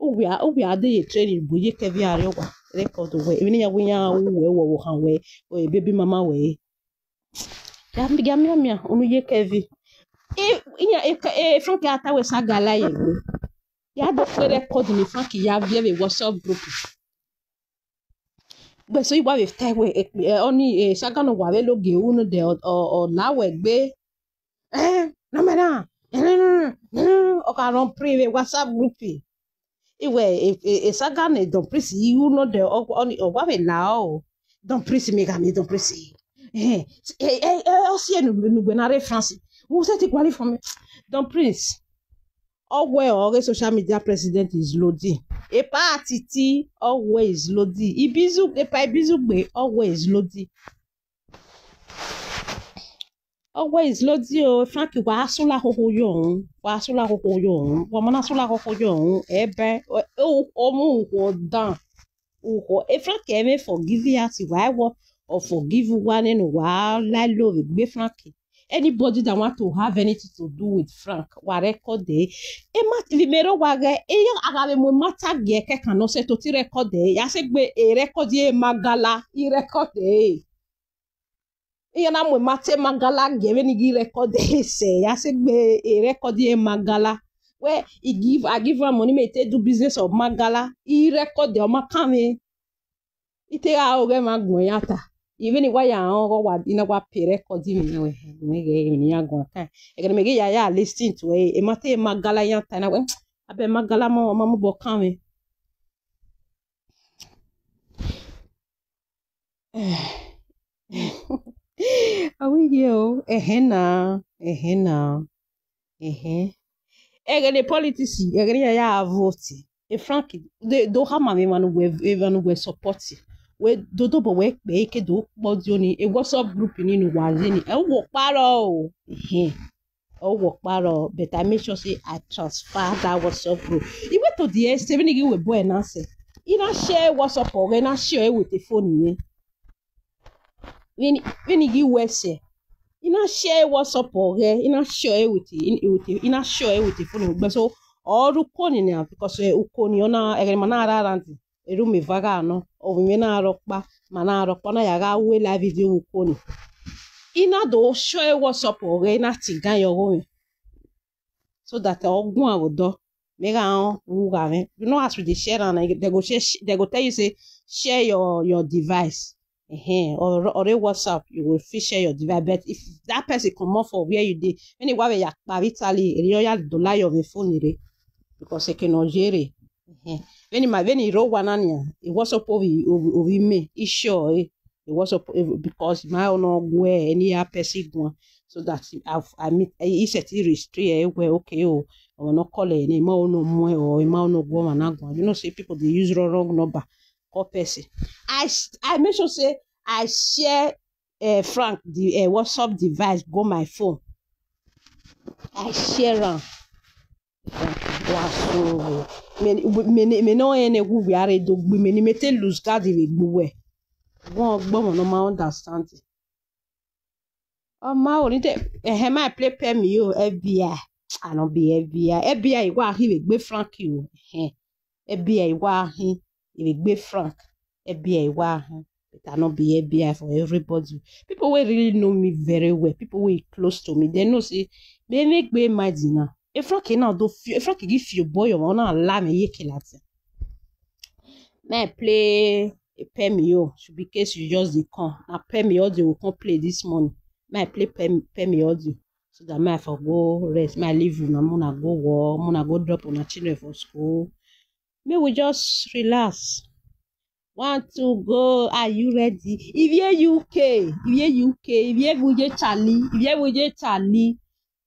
uwẹ, uwẹ a de ye training bu Iyeke Evie arre owa, record wẹ. Emwi ne iran wẹ iran ru wẹ, wẹ, wẹ khan wẹ, baby mama wẹ. Ya, ya mian mian, unu Iyeke Evie. I, iran, e, e, Frank a ta wẹ saga la ye egbe. Ya do kpe record ni Frank ya viẹ vbe WhatsApp group. Gbe so I wa vbe ta wẹ, e, e, ọni, e, saga nọ wa vbe logie unu de, ọ, ọ, ọ la wẹ egbe. Eh, nọ mẹ na. Ọ ka run print vbe WhatsApp group. Iwẹ, e, e, e saga ne Don Prince, I ru nọ de, ọ, ọ, ọ wa vbe la o. Don Prince, mẹ gha miẹn Don Prince. Eh, eh, eh, eh, ọ si enu, enu wẹ na rre France. Who set it quality for me? Don Prince. Ọ wẹ ọghe social media president is loading. Epa Titi, ọ wẹ is loading. Ibizu, Epa Ibizugbe, ọ wẹ is loading. Ọ wẹ is loading o, Frank, wa sula khokho yọ ọhun, wa sula khokho yọ ọhun, wa ma na sula khokho yọ ọhun, ẹbẹ, ọ mu ukhọ dan, ukhọ, e Frank ẹmwẹ forgive ya, ti wa ẹwọ, ọ forgive uwa nene, wa la lo vbe egbe Frank. Anybody that want to have anything to do with Frank, wa record ẹre. E ma, vbe mẹ rre owa ghẹ, eya a gha vbe mu matter gie ẹkẹkan nọ sẹ to ti record ẹre, ya sẹ egbe e record ẹre Magala, I record ẹre. Iran na mu matter Magala gie vbene I ghi record ẹre sẹ, ya sẹ egbe e record ẹre Magala. Wẹ, I give, I give am money, mẹ te do business of Magala. I record ọ ma kan mwẹ. I te gha ọghe ma guan ya ta. Even wa ya rẹn ọghe wa, I na wa pay record mwẹ wẹ, mẹ ghẹ emwi ne I ya guan kan. Ẹghẹ ne mẹ ghi ya ya listen to ẹ, I ma te Magala ya ta na wẹ, abẹ Magala ma, ma mu obọ kan mwẹ. Ọ wẹ ye o, ẹhẹn na, ẹhẹn na, ẹhẹn. Ẹghẹ ne politics, ẹghẹ ne ya ya vote. E Frank, de, do khama mwẹ emwa ne uwẹ, emwa ne uwẹ support. Wẹ do dobọ wẹ kpẹ ke do kpọ dio ni, e WhatsApp group ni ne uwa ye ni. Ẹ wo kparọ o. Ẹhẹn. Ọ wo kparọ, but I make sure say I transfer that WhatsApp group. Even to the extent, vbene I ghi wẹ boy na sẹ, I na share WhatsApp ọghẹ, I na share with the phone mwẹ. Vbene, vbene I ghi wẹ sẹ, I na share WhatsApp ọghẹ, I na share with, with, I na share with the phone. But so, ọ rre uko ni na, because, eh, uko ni, ọ na, ẹghẹ ne ima na rre around, erriọ mẹ eva gha nọ, ovbi mwẹ na rre ọkpa, ma na rre ọkpa, ọ na ya gha wẹ live video vbe uko ni. I na do share WhatsApp ọghẹ, I na tie igan ye ọghe mwẹ. So that ọ guan vbe odọ, mẹ gha rẹn vbe ugha mwẹ. You know, as we dey share am, they go share, they go tell you say, "Share your, your device." Ẹhẹn, or, or a WhatsApp, you will fit share your device. But if that person comot for where you dey, vbene wa vbe ya kpa vbe Italy, erriọ ya do la your phone rre, because eke ne ọ ye rre. Ẹhẹn. Vbene ima, vbene I rre owa na nia, e WhatsApp ovbi, ovbi, ovbi mẹ, I share ẹre. E WhatsApp, eh, because ma ọ nọ guẹ any other person guan. So that I, I meet, I, I set it restrict ẹre wẹ, okay o, ọ nọ call ẹre, ma ọ nọ mu ẹre, or ma ọ nọ guẹ ọmwa na guan. You know say people dey use wrong, wrong number call person. I s-, I make sure say I share, eh, Frank the, eh, WhatsApp device go my phone. I share am. Wa so vbe. Mẹ, mẹ, mẹ, mẹ ne ọ rẹn ne wu vbe a rre do gbe mẹ ni mẹ te lose guard vbe gbe uwẹ. Wọn gbọmọ ne ọ ma understand. Ọ ma o ni de, ẹhẹn, ma play pẹ mi o, F B I. I no be F B I. F B I wa khin vbe gbe Frank o. Ẹhẹn. F B I wa khin vbe gbe Frank. F B I wa khin. But I no be F B I for everybody. People wey really know me very well, people wey close to me, they know say me make gbe mind na. E Frank na do fi, e Frank ghi fi obọ yọ, ọ na la me ye ke lati. Ma play a Pemi o, should be case you just dey come. Na Pemi audio we come play this morning. Ma play Pem-, Pemi audio so that ma for go rest. Ma leave una, muna go work, muna go drop una children for school. Make we just relax. One, two, go. Are you ready? Ivie U K, Ivie U K, Ivie Vuje Charlie, Ivie Vuje Charlie.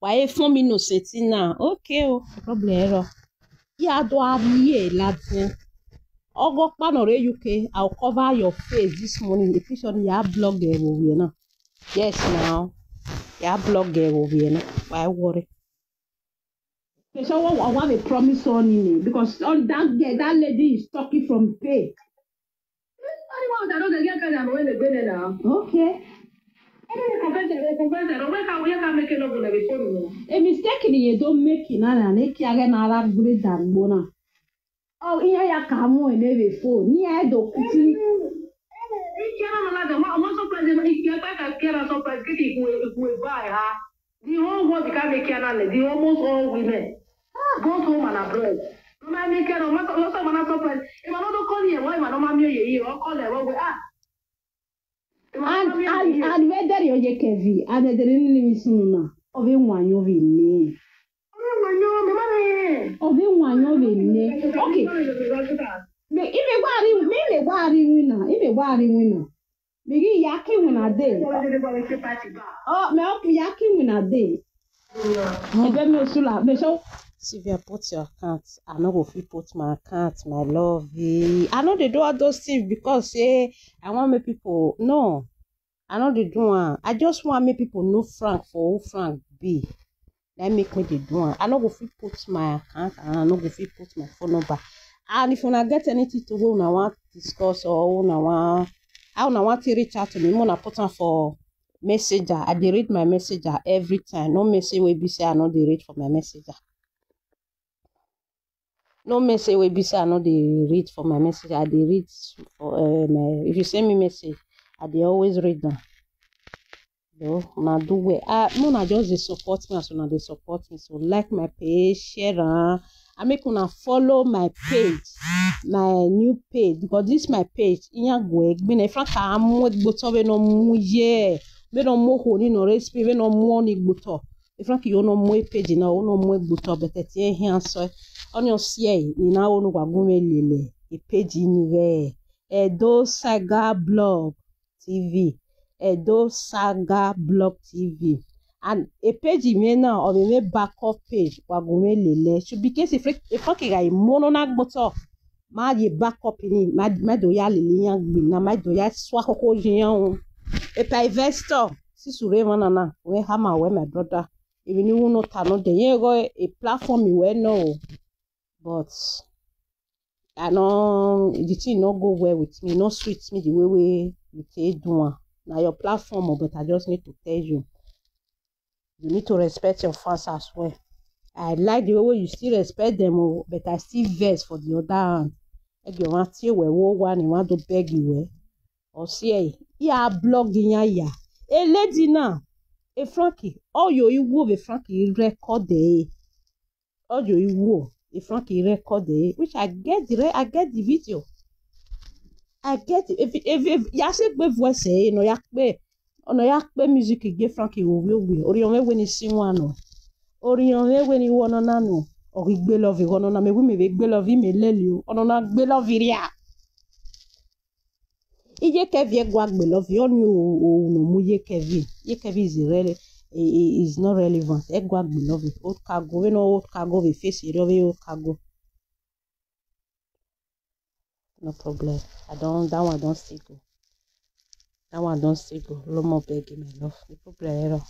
Wa e fun mi Innocent na. Okay o, problem ẹrọ. Ya do a rhie ladian. Ọghe ọkpa nọ rre U K, I'll cover your face this morning. A picture ni ya blog ẹvbo vbiẹ na. Yes now. Ya blog ẹvbo vbiẹ na. Wa e worry. Okay, so what, what, what they promise on me? Because all that girl, that lady is talking from pay. Anyone that don't get kind of way they go there now. Okay. Any confession, they confess that. Where can we can make a love on the phone? A mistake ni ye do make na na ne ki aghe na ra gure da gbo na. Oh, iya ya ka mu ene vbe phone. Ni ya do kuti. Ikiana no la de, ma, ma surprise, ikiana ka kiana surprise, kiki ikue, ikue ba ha. The whole world can make kiana le, the almost all women, both home and abroad. No ma make kiana, ma, no so ma na surprise. If I no do call here, why ma no ma mi ye ye, or call her, what we, ah. And, and, and where there you ye Kevin, and there didn't even soon na. Of a one you will me. Of a one you will me. Okay. Me, ime wa ri, me, me wa ri wina, ime wa ri wina. Me ghi ya ki wina de. Oh, me hope ya ki wina de. Ebe mi osula, me so. Sylvia, put your account. I no go fit put my account, my love. Eh, I no dey do all those things because, eh, I want make people, no. I no dey do am. I just want make people know Frank for who Frank be. That make me dey do am. I no go fit put my account and I no go fit put my phone number. And if una get anything to wey una wan discuss or una wan, how una wan take reach out to me, una put am for messenger. I dey read my messenger every time. No message wey be say I no dey read for my messenger. No message wey be say I no dey read for my messenger. I dey read for, uh, my, if you send me message, I dey always read them. So, una do well. Ah, make una just dey support me as una dey support me. So, like my page, share am, and make una follow my page, my new page, because this my page, iran gu egbe na, Frank a mu egbe otọ vbene ọ mu ye, vbene ọ mu okhuo ni nọ rre Spain, vbene ọ mu ọni egbe otọ. Frank yo nọ mu page na, ọ nọ mu egbe otọ, but ẹtin ẹhian sẹ, ọni ọ si ẹe, ne I na ru ne uwa gu mwẹ lele page ni ighẹ Edo Saga Blog T V, Edo Saga Blog T V. And page mwẹ na, ọ vbe mwẹ backup page, wa gu mwẹ lele. Should be case if, if Frank gha mu ọnọ na egbe otọ, ma ye backup ni, ma, ma do ya lele iran gbe na, ma do ya sua khokho ye iran ru. Epa investor, sisu rre emwa na na, wẹ hama wẹ, my brother. Emwi ne I ru nọ ta nọ dẹ, iran igho e platform wẹ nọ o. But I no, the thing no go well with me, no sweet me the way wey you take do am. Na your platform o, but I just need to tell you. You need to respect your fans as well. I like the way wey you still respect them o, but I still vex for the other hand. Ẹgbẹ ọmwa tie wẹ wo wa ni wa do beg wẹ. Ọ si ẹe, I a blog iran ya. A lady na, e Frankie, ọ yo iwu vbe Frankie record ẹre. Ọ yo iwu, e Frankie record ẹre, which I get the re-, I get the video. I get it. If, if, if, ya sẹ egbe voice ẹre, ne ọ ya kpe, ne ọ ya kpe music gie Frankie vbe ovbi ovbi. Orhiọn mwẹ wẹ ne I si wan nọ. Orhiọn mwẹ wẹ ne I ru ọnọna nọ. Ọ ghi gbe love igho ọnọna, mẹ wẹ mẹ vbe gbe love, mẹ lele o. Ọnọna gbe love rria. Iye Kevin ẹgua gbe love, ọni o, o, ne ọ mu Iye Kevin. Iye Kevin is irrele-, i-, i-, is not relevant. Ẹgua gbe love. Old cargo, vbene ọ old cargo vbe face erriọ vbe old cargo. No problem. I don, that one don still go. That one don still go. No more begging, my love. The problem error.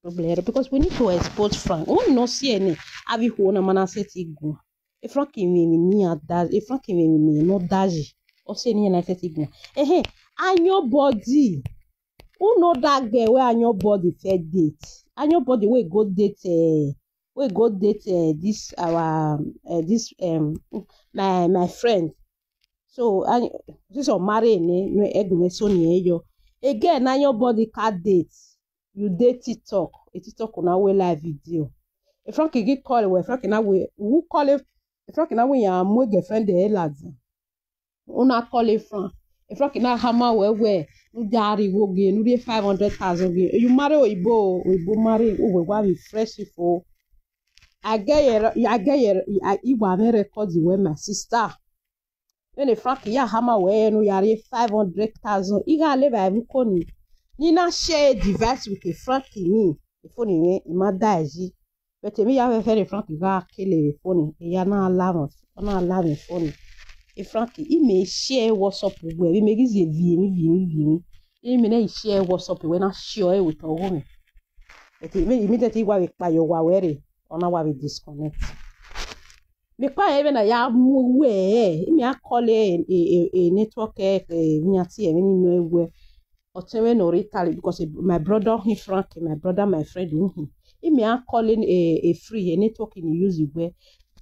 Problem error. Because we need to expose Frank. When you no see any, avbe ikhuo na ma na sẹtin gu. E Frank mwẹ emwi ne iran da, e Frank mwẹ emwi ne ọ da yi. Ọ sẹ ne iran na sẹtin gu. Ehe, Ayọnbọdi. Unu da gẹ wẹ Ayọnbọdi fẹ date. Ayọnbọdi wey go date, eh, wey go date, eh, this our, eh, this, um, my, my friend. So, I, this ọ marry nẹ, ne ẹgbẹmwẹ so ni ẹ yọ. Again, Ayọnbọdi ka date. You dey TikTok, e TikTok na wẹ live video. E Frank ghi call wẹ, Frank na wẹ, who call e, e Frank na wẹ ya mu girlfriend ẹre ladian. Una call e Frank. E Frank na hama wẹ wẹ, u ya rri igho ghe, u rhie five hundred thousand ghe. You marry oyibo, oyibo marry, u wẹ wa vbe fresh fo. I get your, I get your, I, I wa mwẹ record wẹ, my sister. Vbene Frank ya hama wẹ ne u ya rhie five hundred thousand, I gha le vbe evba uko ni, ne I na share device with e Frank ni, e phone mwẹ, I ma da ẹe yi. But emwi ya vbe fẹrẹ Frank gha kele vbe phone, e ya na la mwẹ, ọ na la mwẹ phone. E Frank, I mẹ share WhatsApp wẹ, vbe mẹ ghi zẹ viẹ emwi, viẹ emwi, viẹ emwi. I mẹ ne I share WhatsApp wẹ na share ọre with ọghe mwẹ. But I mẹ, I mẹ te wa vbe kpa ye owa wẹ rre, ọ na wa vbe disconnect. Mẹ kpa rẹn vbene a ya mu uwu ẹre, I mẹ a call e, e, e, e network ẹre, e, iran tie ẹmwẹ ni nọ ẹwẹ. Ọtẹn mwẹ ne ọ rre Italy, because, eh, my brother hin Frank, my brother, my friend hin. I mẹ a call e, e, e free, e network ni use wẹ.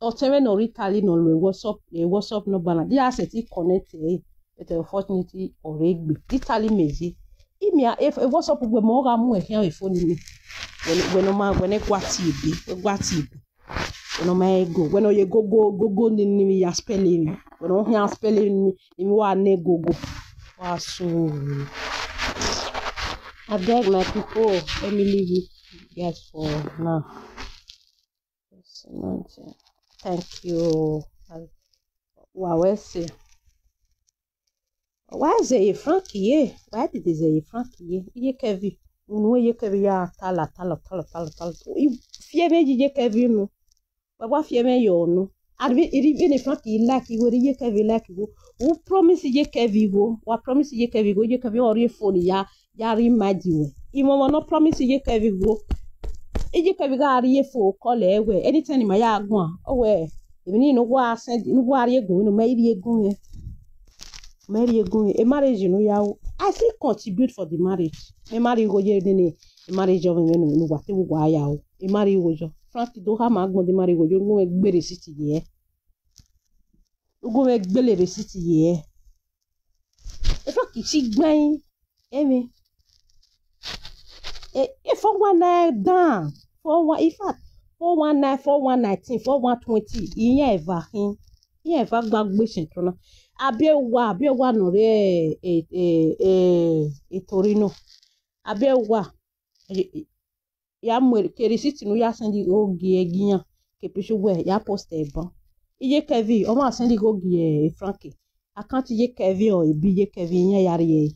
Ọtẹn mwẹ ne ọ rre Italy nọ lo WhatsApp, e WhatsApp number na. Dia sẹtin connect ẹre, but unfortunately, ọ rre egbe. Italy mẹ ye. I mẹ a, e, e WhatsApp wẹ mẹ ọ gha mu ẹre khian vbe phone ni. Wẹ ne, wẹ ne ọ ma, wẹ ne gua tie ebe, wẹ gua tie ebe. Wẹ ne ọ ma rẹn go, wẹ ne ọ ye gogo, gogo ni, ni ya spell emwi. Wẹ ne ọ khian spell emwi, emwi wa ne gogo. Wa so. I beg my people, let me leave you guys for now. Thank you. Wa wẹ sẹ. Wa zẹ ye Frank ye, wa dede zẹ ye Frank ye. Iye Kevin, unu Iye Kevin ya tala, tala, tala, tala, tala. I fi ẹmwẹ ye Iye Kevin unu. Wa wa fi ẹmwẹ ye unu. Arbi, iri vbene Frank like igho, iri Iye Kevin like igho. U promise Iye Kevin igho, wa promise Iye Kevin igho, Iye Kevin ọ rhie phone ya, ya rhie mind wẹ. Imọmọ ne ọ promise Iye Kevin igho. Iye Kevin gha rhie phone call ẹ wẹ, anytime ne ima ya guan, ọ wẹ, emwi ni ne uwa send, ne uwa rhie gun, ne u ma rhie gun mwẹ. Mẹ rhie gun, e marriage ne u ya ru, I still contribute for the marriage. Mẹ ma rhie igho ye nene, e marriage ọ mwẹ ne uwa te vbe uwa ya ru. E ma rhie igho yọ. Frank do hama agbọn de ma rhie igho yọ, u gu mwẹ gbe receipt ye. U gu mwẹ gbe receipt ye. E Frank si gbain, ẹmwẹ. E, e four one nine dan. Four one, in fact, four one nine, four one nineteen, four one twenty. Iran eva khin. Iran eva gba gbe sẹn tọn na. Abiẹwa, abiẹwa nọ rre, e, e, e, e Torino. Abiẹwa. E, e, ya mu ke receipt ne u ya send gho gie ẹgian, ke picture wẹ ya post ẹban. Iye Kevin, ọ ma send gho gie Frankie. Account Iye Kevin, ọ ebi Iye Kevin, iran ya rhie ẹre.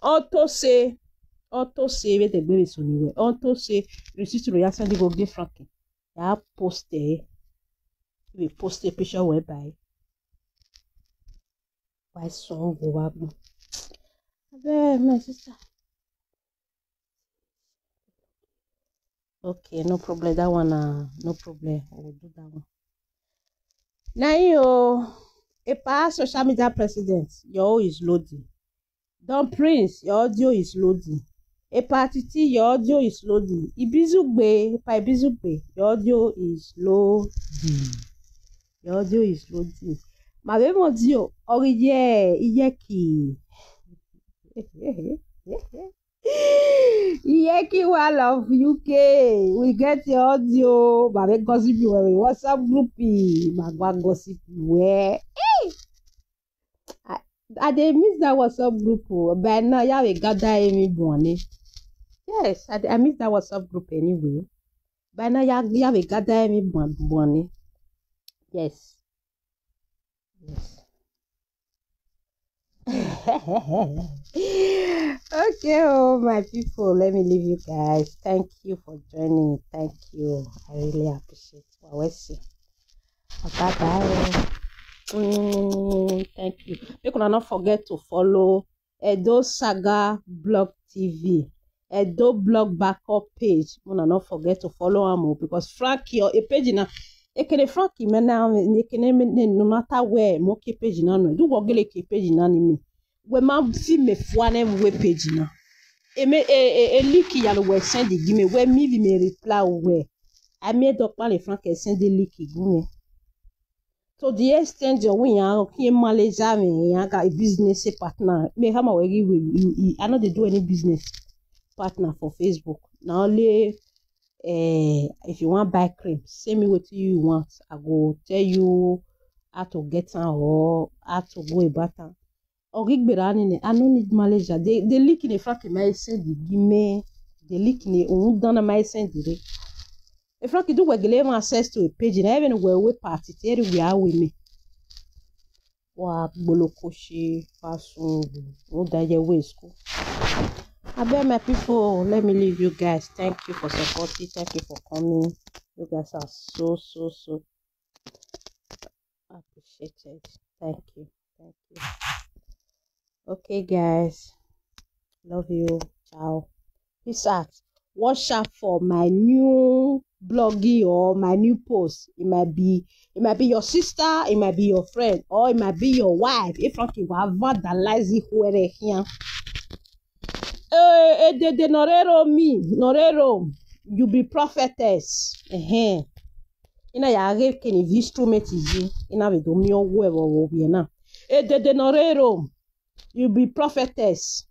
Ọ to se, ọ to se, vbe dẹgbe vbe sunu wẹ, ọ to se, receipt ne u ya send gho gie Frankie, ya post ẹre. Vbe post picture wẹ ba ẹre. Wa sọn gho vbe agbọn. Abeg, my sister. Okay, no problem. That one, uh, no problem. We will do that one. Now, you, a past social media president, your own is loading. Don Prince, your audio is loading. A past Titi, your audio is loading. Ibizugbe, a past Ibizugbe, your audio is loading. Your audio is loading. Ma vbe mọ audio, ọ ghi ye, Iyeki. Iyeki, one love U K. We get your audio. Ma vbe gossip you, eh, WhatsApp group, ma gua gossip you, eh. Hey! I, I dey miss that WhatsApp group, oh. By now, ya vbe gather emwi buan ni. Yes, I, dey- I miss that WhatsApp group anyway. By now, ya, ya vbe gather emwi buan, buan ni. Yes. Yes. Okay, oh, my people, let me leave you guys. Thank you for joining. Thank you. I really appreciate it. Well, we'll see. Bye bye. Mm, thank you. Make una not forget to follow Edo Saga Blog T V, Edo Blog Backup page. Una not forget to follow am o, because Frankie, your page na, ekene Frankie, me na, ekene me, no matter where, mo ke page na no. Do wo gele ke page na ni me. Wẹ ma fi me fua ne we page na. E me, e, e, e link ya lo wẹ send gi me, wẹ mi vbe me reply wẹ. A mi do kpale Frankie send link gi me. To the extent of we yan ki Malaysia me yan ga business partner. Me khama wẹ ghi we, I, I, I no dey do any business partner for Facebook. Na only, eh, if you wan buy cream, send me wetin you want. I go tell you how to get am or how to go about am. Ọ ghi gberra ni nẹ, I no need Malaysia. The, the link ne Frankie ma send gi me. The link ne rhunmwuda na ma send re. E Frankie, do wẹ gele have access to a page na, even wẹ we party, te ẹre wẹ a we me. Wa gboloko she, wa sun, rhunmwuda ye we school. Abeg, my people, let me leave you guys. Thank you for supporting. Thank you for coming. You guys are so, so, so appreciated. Thank you. Thank you. Okay, guys. Love you. Ciao. Peace out. Watch out for my new bloggy or my new post. It might be, it might be your sister, it might be your friend, or it might be your wife. If not, you will vandalize it where they can. Eh, edede nọ rre ro mi, nọ rre ro, you be prophetess. Ehen. I na ya ghe kene vi instrument yi, I na vbe do miẹn ọghuẹ vbe ovbi na. Edede nọ rre ro, you be prophetess.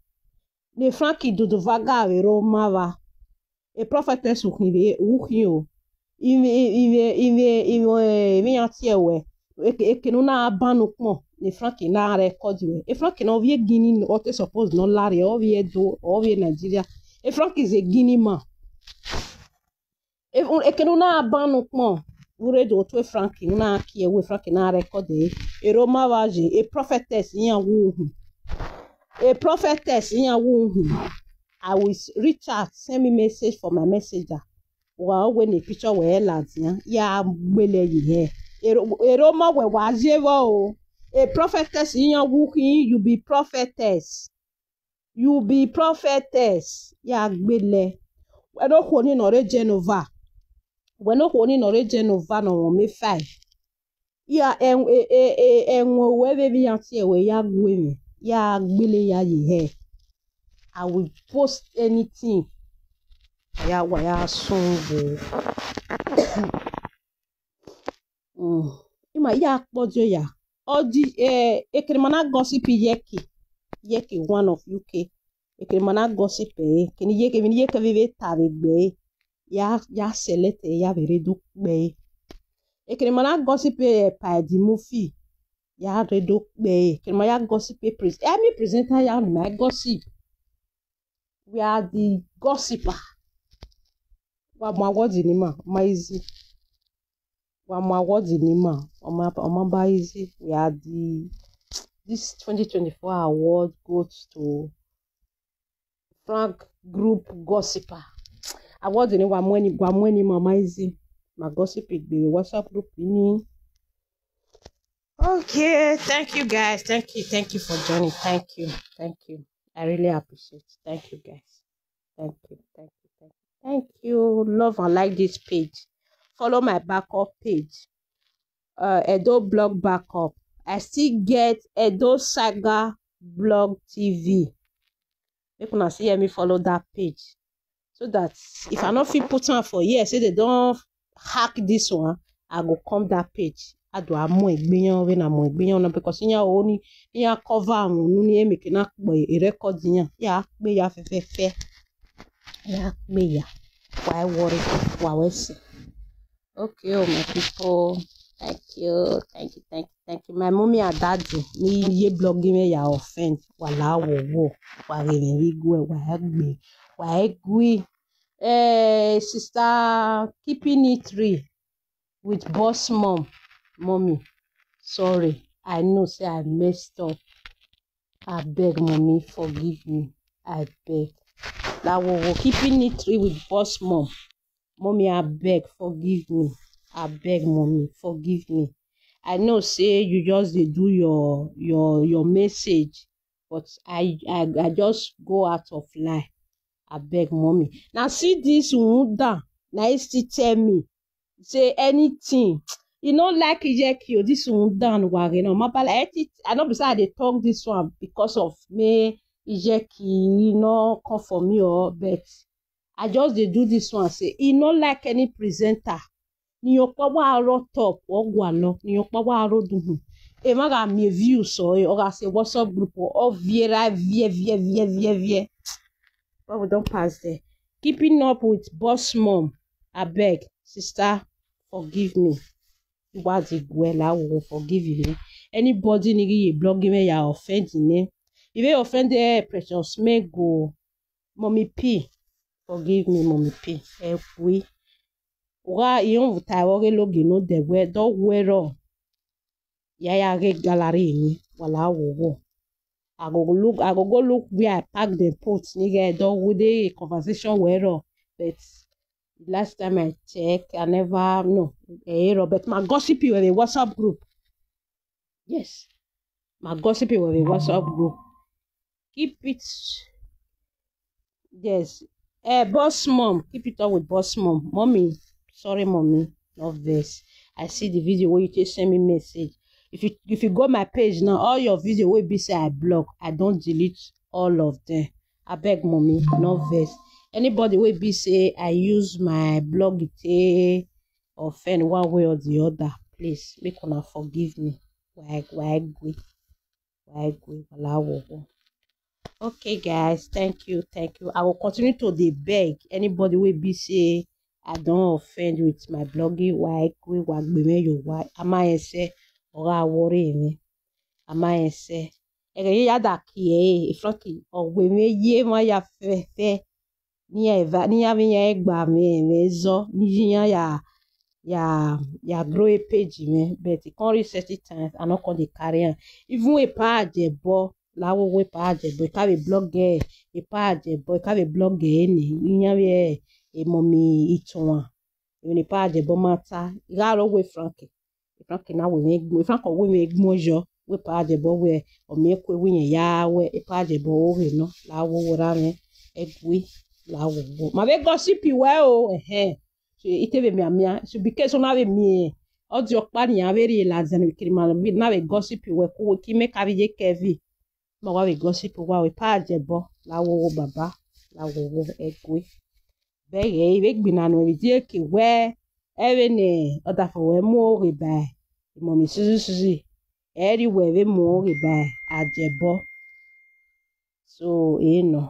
Ne Frankie Dudu Vaga vbe rre Omavba. E prophetess ukhin vbe, ukhin o. Ivbi, ivbi, ivbi, ivbi, ivbi iran tie wẹ. Eke, eke ne u na ban ukpọn, ne Frankie na record wẹ. E Frankie na ovbi e Guinea, ọ te suppose ne ọ la rre, ovbi Edo, ovbi e Nigeria. E Frankie is a Guinea man. E, eke ne u na ban ukpọn, u rre do to e Frankie, u na kie wẹ Frankie na record ẹre. Erha Omavba ye, a prophetess iran wu uhun. A prophetess iran wu uhun. I will s-, reach out, send me message for my messenger. Wa wẹ ne picture wẹ ladian, ya gbele ye hẹ. Erha, erha Omavba wẹ wa ye vbọ o. A prophetess iran wu khin, you be prophetess. You be prophetess. Ya gbele. Wẹ ne okhuo ni nọ rre Genova. Wẹ ne okhuo ni nọ rre Genova nọ mwẹ five. Ya, ẹ, ẹ, ẹ, ẹ, ẹwẹn owẹ vbe emwi iran tie wẹ ya gu mwẹ, ya gbele ya ye hẹ. I will post anything. Wa ya, wa ya sun vbe. Mm. Ima ya kpọdi oya. Ọ di, eh, ekene ma na gossip Iyeki. Iyeki, one of U K. Ekene ma na gossip ẹre, kene iye kevbe ne iye kevbe vbe ta vbe egbe ẹre, ya, ya select ẹre, ya vbe rre do kpe ẹre. Ekene ma na gossip ẹre, pa Eddie Murphy, ya rre do kpe ẹre. Ekene ma ya gossip ẹre, pres-, any presenter ya ni ma gossip. We are the gossiper. Wa mu award ni ma, ọ ma easy. Wa mu award ni ma, ọ ma, ọ ma ba easy. We are the, this twenty twenty-four award goes to Frank Group Gossiper. Award ni wa mu ẹni, wa mu ẹni ma, ọ ma easy. Ma gossip egbe vbe WhatsApp group ni. Okay, thank you guys. Thank you, thank you for joining. Thank you, thank you. I really appreciate it. Thank you guys. Thank you, thank you, thank you. Thank you. Love and like this page. Follow my backup page. Uh, Edo Blog Backup. I still get Edo Saga Blog T V. Make una see, help me follow that page. So that if I no fit put am for here, say they don hack this one, I go come that page. A do a mu egbe yan, vbe na mu egbe yan na, because iran o ni, iran cover am unu ni, e make na kpo e record iran. Ya kpe ya fẹfẹfẹ. Ya kpe ya. Wa worry, wa wẹ sẹ. Okay, oh my people. Thank you, thank you, thank you, thank you. My mommy and daddy, ne iye blog mwẹ ya offend. Wa la wo wo. Wa ghe mwẹ vbe igue, wa gbe, wa gui. Eh, sister, keeping it real with boss mom. Mommy, sorry. I know say I messed up. I beg, mommy, forgive me. I beg. La wo wo, keeping it real with boss mom. Mommy, I beg, forgive me. I beg, mommy, forgive me. I know say you just dey do your, your, your message, but I, I, I just go out of line. I beg, mommy. Now see this one down. Now he still tell me say anything. He no like Iyeki o, this one down wa ghe na. Ma bala, I think, I no be say I dey talk this one because of me, Iyeki, he no come for me o, but I just dey do this one say he no like any presenter. Ni ọkpa wa rọ top, ọ gualọ, ni ọkpa wa rọ duhun. Emwa gha miẹn views ọre, ọ gha sẹ WhatsApp group, ọ viẹ ra viẹ, viẹ, viẹ, viẹ, viẹ. But we don pass there. Keeping up with boss mom, I beg, sister, forgive me. Iwadi guẹ la wo, forgive me. Anybody ni ghi ye blog mwẹ ya offend nẹ. If I offend, eh, Precious, me go. Mommy P, forgive me, Mommy P. Ẹ gui. Wa, irẹn vbe ta ẹvbo ghe logi ne odẹ wẹ, dọ wẹ rọ. Ya ya ghe gallery ni, wa la wo wo. I go look, I go go look where I park the put, nigga, dọ with the conversation wẹ rọ. But last time I check, I never know. Eh, rọ, but ma gossip you in the WhatsApp group. Yes. Ma gossip you in the WhatsApp group. Keep it. Yes. Eh, boss mom, keep it up with boss mom. Mommy, sorry, mommy, no vex. I see the video where you take send me message. If you, if you go my page now, all your video will be say I block. I don't delete all of them. I beg, mommy, no vex. Anybody will be say I use my blog to offend one way or the other, please make una forgive me. Wa gui, wa gui, wa la wo wo. Okay, guys, thank you, thank you. I will continue to dey beg anybody wey be say I don offend with my blogging, wa gui, wa gbe mwẹ yo wa. A ma rẹn sẹ, ọ gha worry mwẹ. A ma rẹn sẹ. Ẹghẹ ye ya da kie ẹre, Frankie, ọ wẹ mwẹ ye emwa ya fẹfẹ. Ne iran eva, ne iran vbe iran gba mwẹ, mwẹ zọ, ne iye iran ya, ya, ya grow a page mwẹ, but e come reach certain times, I no come dey carry am. Even epa Ajebọ, la wo wo epa Ajebọ, e ka vbe blog ẹ, epa Ajebọ, e ka vbe blog ẹ nẹ, iran vbe e mommy Itohan, emwi ne epa Ajebọ ma ta, I gha rọ wẹ Frankie. Frankie na wẹ mwẹ gbọn, Frankie wẹ mwẹ gbọn yọ, wẹ epa Ajebọ wẹ, ọ miẹn kue wẹ irẹn ya wẹ epa Ajebọ oghe nọ, la wo wo ra mwẹ, ẹ gui, la wo wo. Ma vbe gossip wẹ o, ẹhẹn. So, I te vbe mianmian, so, because una vbe miẹn, ọ diọkpa ne iran vbe rhie ladian vbe kere ma na vbe gossip wẹ, ku wẹ ki mẹ ka vbe ye kẹvi. Ma wa vbe gossip wa o, epa Ajebọ, la wo wo baba, la wo wo, ẹ gui. Bẹghe, I vbe gbinna nuẹn vbe die ke wẹ, ẹ vbe ne ọdafẹn ruẹ mu oghe ba e mommy Suzi Suzi, ẹ rhie uwẹ vbe mu oghe ba Ajebọ. So, ẹ nọ,